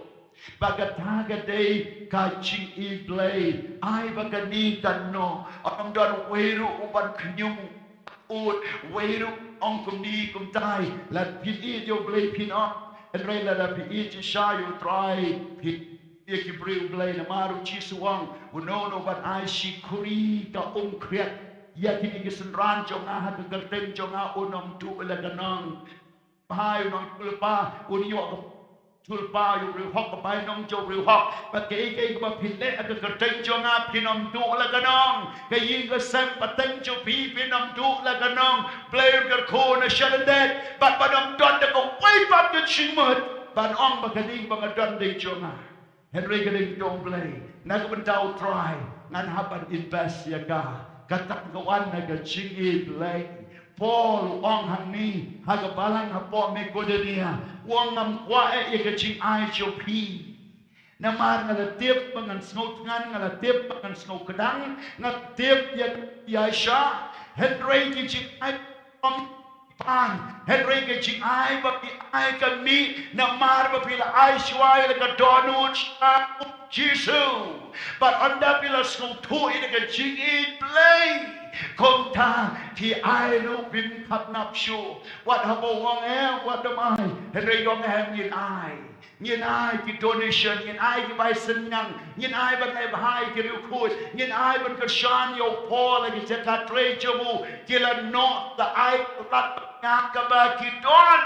Ba kata ka dei ka jingïeit Blei. Ai ba kane kan noh. Ym don uwei ruh uban khñium, uwei ruh ong kumne kumtai. Lada phi ïeit ïa U Blei phin ong. Hynrei lada phi ïeit shisha ïa U Trai, phi ïa ki briew Blei. Namar U Jisu u ong, uno uno uban ai shi khuri ka umkhriat ïa kine ki synran jong nga ha ka kyrteng jong nga, un ym duh la ka nong. Bha, un ong, shu lypa, un ïoh ka, shu lypa ïa u briew hok, ka bainong jong u briew hok. Bad kaei kaei kaba phi leh ha ka kyrteng jong nga, phin ym duh la ka nong. Ka ïing ka sem pateng jong phi, phin ym duh la ka nong. Blei un kyrkhu na shalyndet. Bad ban ym don da kawei pat ka jingmut ban ong ba kane ba nga don dei jong nga. Hynrei ka dei jong U Blei, na ka bynta U Trai ngan hap ban invest ïa ka. Kata ka wan na ka jingïeit Blei. Paul u ong hangne ha ka balang hapoh Makedonia, u ong, ngam kwah eh ïa ka jingai jong phi. Namar nga la tip ba ngan sngew thngan, nga la tip ba ngan sngew kdang, nga la tip ïa, ïa sha, hynrei ki jingai ong pan, hynrei ka jingai ba phi ai ka mih namar ba phi la ai shuwa ïa la ka dohnud sha U Jisu. Bad ynda phi la sngewthuh ïa ka jingïeit Blei, kumta phi ai ruh phim khatnap shuh. Wat haba u ong eh, wat ym ai, hynrei u ong eh, ngin ai. Ngin ai ki donation, ngin ai ki bai synñiang, ngin ai ban ai bha ïa ki riewkhuid, ngin ai ban kyrshan ïa u Paul ha ki jaka trei jong u, ki la noh, la ai rat bad ñiah kaba ki don.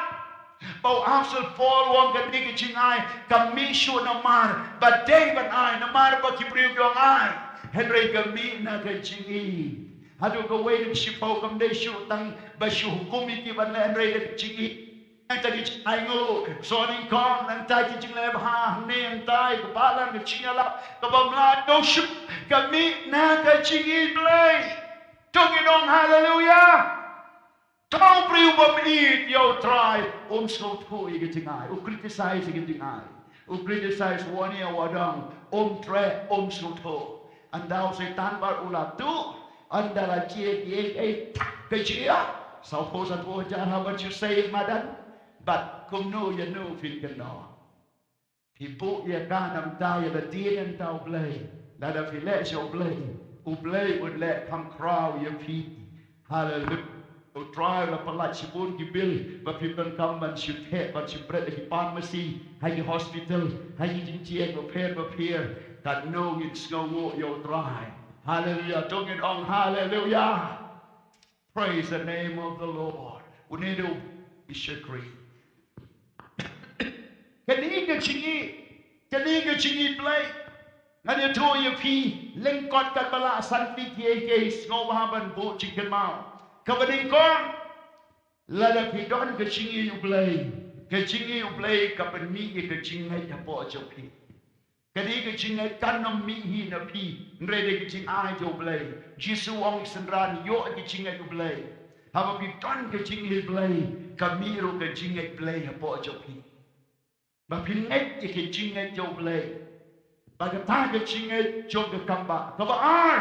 Ba u Apostol Paul u ong kane ka jingai kam mih shuh namar ba dei ban ai, namar ba ki briew ki ong ai. Hynrei ka mih na ka jingïeit. Haduh kawei na ka shiphew kam dei shuh tang ba shu hukum ïa ki ban leh, hynrei da ka jingïeit. Nangta ki jingai nguh, sngewthuh, nangta ki jingleh bha, hangne nangta ka balang, ka jingïalap kaba mlien, to shu ka mih na ka jingïeit Blei. To ngin ong haleluya. Tang u briew bym ïeit ïa U Trai um sngewthuh ïa ka jingai, u criticize ïa ka jingai, u criticize, u wan ïa, u wan dang, um treh, um sngewthuh. Ynda u Soitan pat u la tuh, ynda la jia kiei kiei, ka jia. Sawphew sanphew hajar haba ju sei madan. Bad kumno ïano phin kynnoh? Phi buh ïa ka namar ïa lade namar U Blei. Lada phi leh sha U Blei, U Blei un leh kham khraw ïa phi. Haleluya. U Trai u la pyllait shibun ki bill ba phi donkam ban shu theh, ban shu bret ha ki pharmacy, ha ki hospital, ha ki jingjied bapher bapher. Katno ngin sngewnguh ïa U Trai. Haleluya. To ngin ong haleluya. Praise the name of the Lord. Une u dei u shakri. Kane ka jingïeit, kane ka jingïeit Blei. Ngan ïathuh ïa phi, lyngkot katba la san tylli kiei kiei, sngewbha ban buh jingkynmaw. Kaba nyngkong, lada phi don ka jingïeit U Blei, ka jingïeit U Blei ka pynmih ïa ka jingngeit hapoh jong phi. Kane ka jingngeit kan ym mih hi na phi, hynrei da ka jingai jong U Blei. Jisu u ong ïa ki synran, ïoh ïa ka jingngeit U Blei. Haba phi don ka jingïeit Blei, ka mih ruh ka jingngeit Blei hapoh jong phi. Ba phin ngeit ïa ka jingngeit jong U Blei. Ba kata ka jingngeit jong ka kam ba. Kaba ar,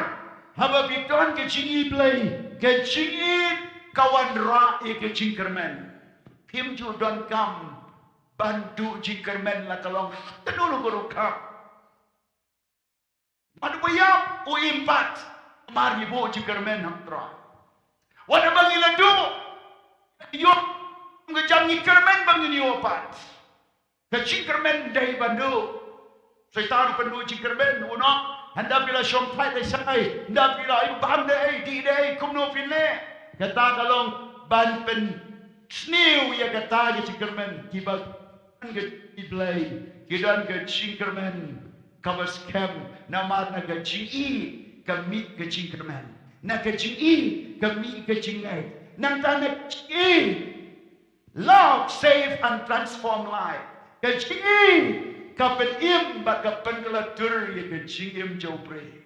haba phi don ka jingïeit Blei, ka jingïeit ka wanrah ïa ka jingkyrmen. Phim ju donkam ban duh jingkyrmen la ka long haduh kaei ruh ka. Wat ba ïap u im pat, namar ngi buh jingkyrmen ha U Trai. Wat ba ngi la duh, ïoh ka jam ngi kyrmen ba ngin ïoh pat. Ka jingkyrmen dei ban duh. Soitan u pynduh jingkyrmen, u ong, hynda phi la shong pait da shai, hynda phi la ïoh bam da ei, dih da ei, kumno phin leh. Kata ka long ban pynsniew ïa kata ka jingkyrmen, kiba don ka jingïeit Blei, ki don ka jingkyrmen kaba skhem, namar na ka jingïeit ka mih ka jingkyrmen. Na ka jingïeit ka mih ka jingngeit. Nangta na ka jingïeit, love save and transform life. Ka jingïeit ka pynim bad ka pynkylla tur ïa ka jingim jong u briew.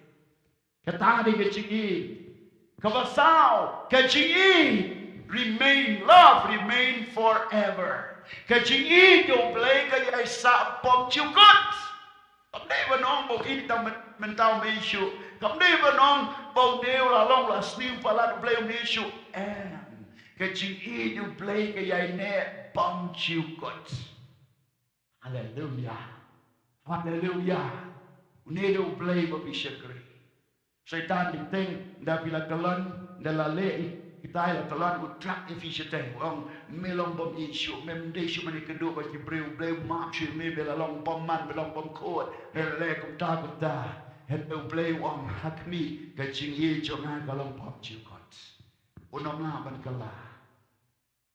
Kata dei ka jingïeit. Kaba saw, ka jingïeit remain, love remain forever. Ka jingïeit jong u Blei ka ïai sah bymjukut. Kam dei ban ong ba u ïeit tang myn-, mynta um ïeit shuh. Kam dei ban ong ba une u la long la sniew palat, u Blei um ïeit shuh. Em. Ka jingïeit jong u Blei ka ïai neh bymjukut. Haleluya. Haleluya. Une dei u Blei ba phi shakri. Soitan dei teng, hynda phi la kyllon, hynda la leh ïa kitai la kyllon, u tlak ïa phi shatei, u ong, me long bym ïeit shuh, mem dei shuh ban ïakynduh bad ki briew, u Blei u map shuh ïa me, me la long bymman, me long bymkhuid, me la leh kumta kumta. Hynrei u Blei u ong, ha khmih, ka jingïeit jong nga ka long bymjukut. Un ym lah ban kylla.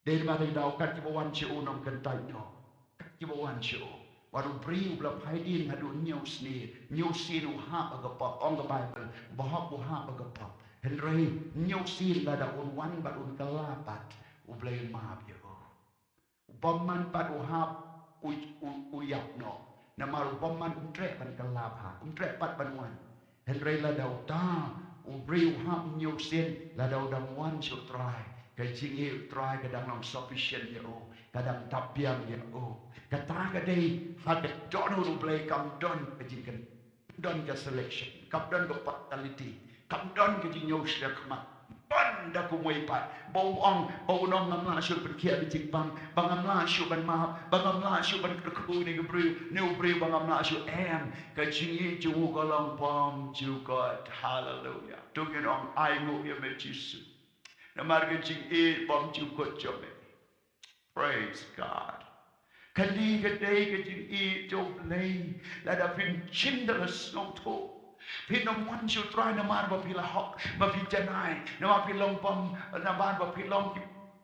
Dei namar dei daw kat kiba wan sha u un ym kyntait noh. Kat kiba wan sha u. Wat u briew uba la phai dien haduh hynñiew sien. Hynñiew sien u hap ha ka pop, ong ka Baibl. Ba hap u hap ha ka pop. Hynrei hynñiew sien lada un wan bad un kylla pat, u Blei un map ïa u. U bymman pat u hap u, u, u ïap noh. Namar u bymman um treh ban kylla pat. Um treh pat ban wan. Hynrei lada uta u briew u hap hynñiew sien, lada u dang wan sha u Trai, ka jingïeit u Trai ka dang long sufficient ïa u, ka dang dap biang ïa u. Kata ka dei ha ka dohnud u Blei, kam don ka jingkyn-, don ka selection, kam don ka partiality, kam don ka jingïohsngew khmat. Don da kumwei pat. Ba u ong, ba u ong ngam lah shuh pynkhiah ka jingpang, ba ngam lah shuh ban map, ba ngam lah shuh ban kyrkhu ïa une u briew, une u briew ba ngam lah shuh, em. Ka jingïeit jong u ka long bymjukut. Haleluya. To ngin ong ainguh ïa me Jisu. Namar ka jingïeit bymjukut jong me. Praise God. Kane ka dei ka jingïeit jong u Blei. Lada phin shim da la sngewthuh, phin ym wan sha u Trai namar ba phi la hok, ba phi janai, namar phi long bym, namar ba phi long ki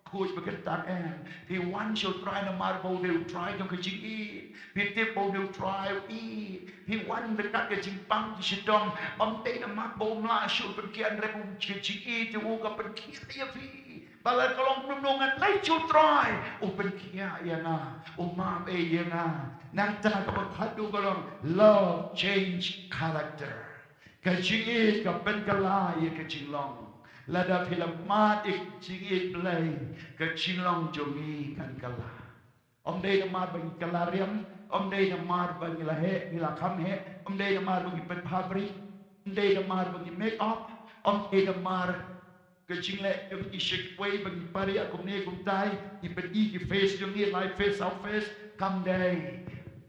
khuid ba kyntang, em. Phi wan sha u Trai namar ba u dei u Trai jong ka jingïeit. Phi tip ba u dei u Trai u ïeit. Phi wan ryngkat ka jingpang jingshitom. Ym dei namar ba um lah shuh pynkhiah, hynrei ka jingïeit jong u ka pynkhiah ïa phi. Ba la ka long kumno ngan leit sha u Trai, u pynkhiah ïa nga, u map ei ïa nga. Nangta kaba khatduh ka long love change character. Ka jingïeit ka pynkylla ïa ka jinglong. Lada phi la mad ïa ka jingïeit Blei, ka jinglong jong ngi kan kylla. Ym dei namar ba ngi kylla riam, ym dei namar ba ngi la heh, ngi la kham heh, ym dei namar ba ngi pynbha bri, ym dei namar ba ngi make up, ym dei namar ka jingleh jong ngi sha kiwei ba ngi pariah kumne kumtai, ngi pyni ki face jong ngi, live face, sound face, kam dei.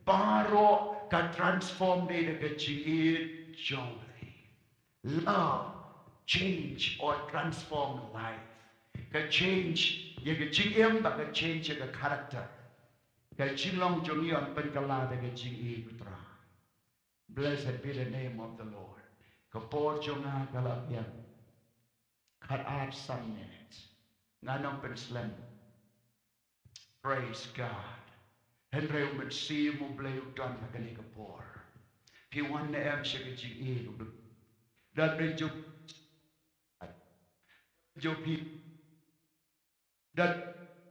Baroh ka transform dei da ka jingïeit jong u Blei. Love change or transform life. Ka change ïa ka jingim bad ka change ïa ka character. Ka jinglong jong ngi yn pynkylla da ka jingïeit u Trai. Blessed be the name of the Lord. Ka por jong nga ka la biang. Khatar san minit. Ngan ym pynslem. Praise God. Hynrei u Mynsiem u Blei u don ha kane ka por. Phi wan ne em sha ka jingïeit u Blei? Don re jong, jong phi don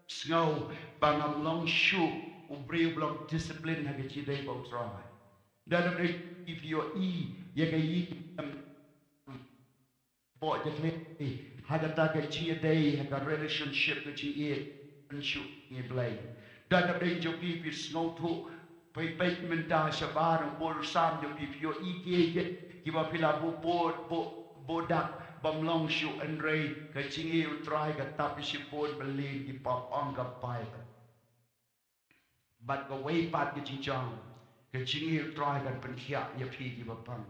sngew ba ngam long shuh u briew ba long discipline ha ka jingïadei bad u Trai? Don re phi ïohi ïa ka ïing, Pok ja khlei ha kata ka jingïadei, ha ka relationship ka jingïeit, ban shu ngi Blei. Da ka dei jong phi, phi sngewthuh, phi peit mynta shabar bor sam jong phi, phi ïohi kiei kiei kiba phi la bupot, bu, budak bym long shuh, hynrei ka jingïeit U Trai ka tap ïa shibun ba lin ki pop ong ka Baibl. Bad kawei pat ka jingjia, ka jingïeit U Trai kan pynkhiah ïa phi kiba pang.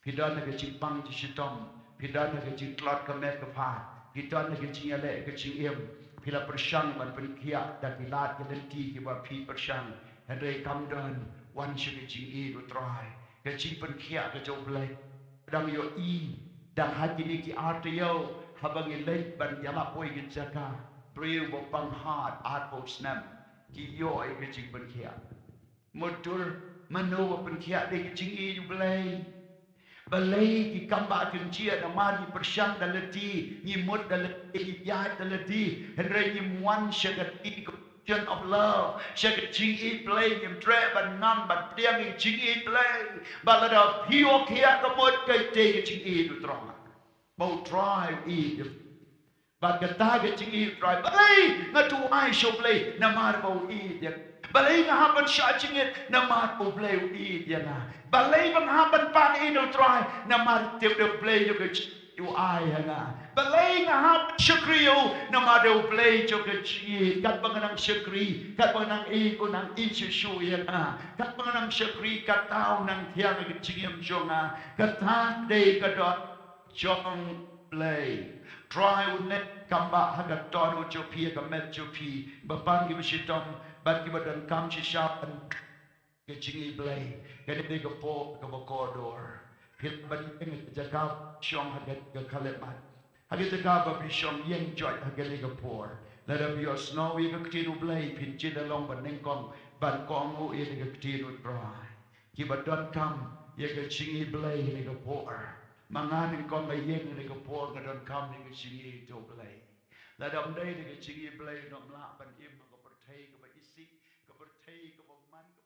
Phi don ha ka jingpang jingshitom, phi don ha ka jingtlot ka met ka phad, phi don ha ka jingïaleh ka jingim, phi la pyrshang ban pynkhiah da ki lad ki lynti kiba phi pyrshang, hynrei kam don, wan sha ka jingïeit U Trai. Ka jingpynkhiah ka jong U Blei. Dang ïohi, dang ha kine ki ar taïew, haba ngi leit ban ïalap wei ki jaka, briew ba pang hat, arphew snem, ki ïoh ïa ka jingpynkhiah. Mutdur, mano ba pynkhiah? Dei ka jingïeit U Blei. Balei ki kam ba kynjia? Namar ngi pyrshang da lade, ngi mut da lade, ngi ïaid da lade, hynrei ngim wan sha ka deep connection of love, sha ka jingïeit Blei, ngim treh ban ngam ban pdiang ïa ka jingïeit Blei. Bad lada phi ïoh khiah ka mut, ka dei ka jingïeit U Trai. Ba U Trai u ïeit ïa phi. Bad kata ka jingïeit U Trai. Balei nga duwai sha U Blei? Namar ba u ïeit ïa nga. Balei nga hap ban shah jingit? Namar ba U Blei u ïeit ïa nga. Balei ba nga hap ban pan ïa U Trai? Namar tip da U Blei u ka jingïeit u ai ïa nga. Balei nga hap ban shakri ïa u? Namar da U Blei u ka jingïeit. Katba nga nang shakri, katba nga nang ïeit, u nang ïeit shuh shuh ïa nga. Katba nga nang shakri, kata u nang thiang ïa ka jingim jong nga. Kata dei ka doh jong U Blei. Trai u neh kam ba ha ka dohnud jong phi, ha ka met jong phi, ba pang kiba shitom bad kiba donkam shisha ban ka jingïeit Blei. Kane dei ka por kaba kordor. Phi lah ban ïeng ha ka jaka shong ha ka, ka khyllipmat, ha ka jaka ba phi shong, ïeng joit ha kane ka por. Lada phi ïohsngew ïa ka ktien U Blei, phin jin da long ba nyngkong ban kohnguh ïa ka ktien U Trai. Kiba donkam ïa ka jingïeit Blei ha kane ka por. Ma nga nyngkong nga ïeng ha kane ka por, nga donkam ïa ka jingïeit U Blei. Lada ym dei da ka jingïeit Blei, ngam lah ban im ha ka pyrthei kaba isih, ka pyrthei kaba man, ka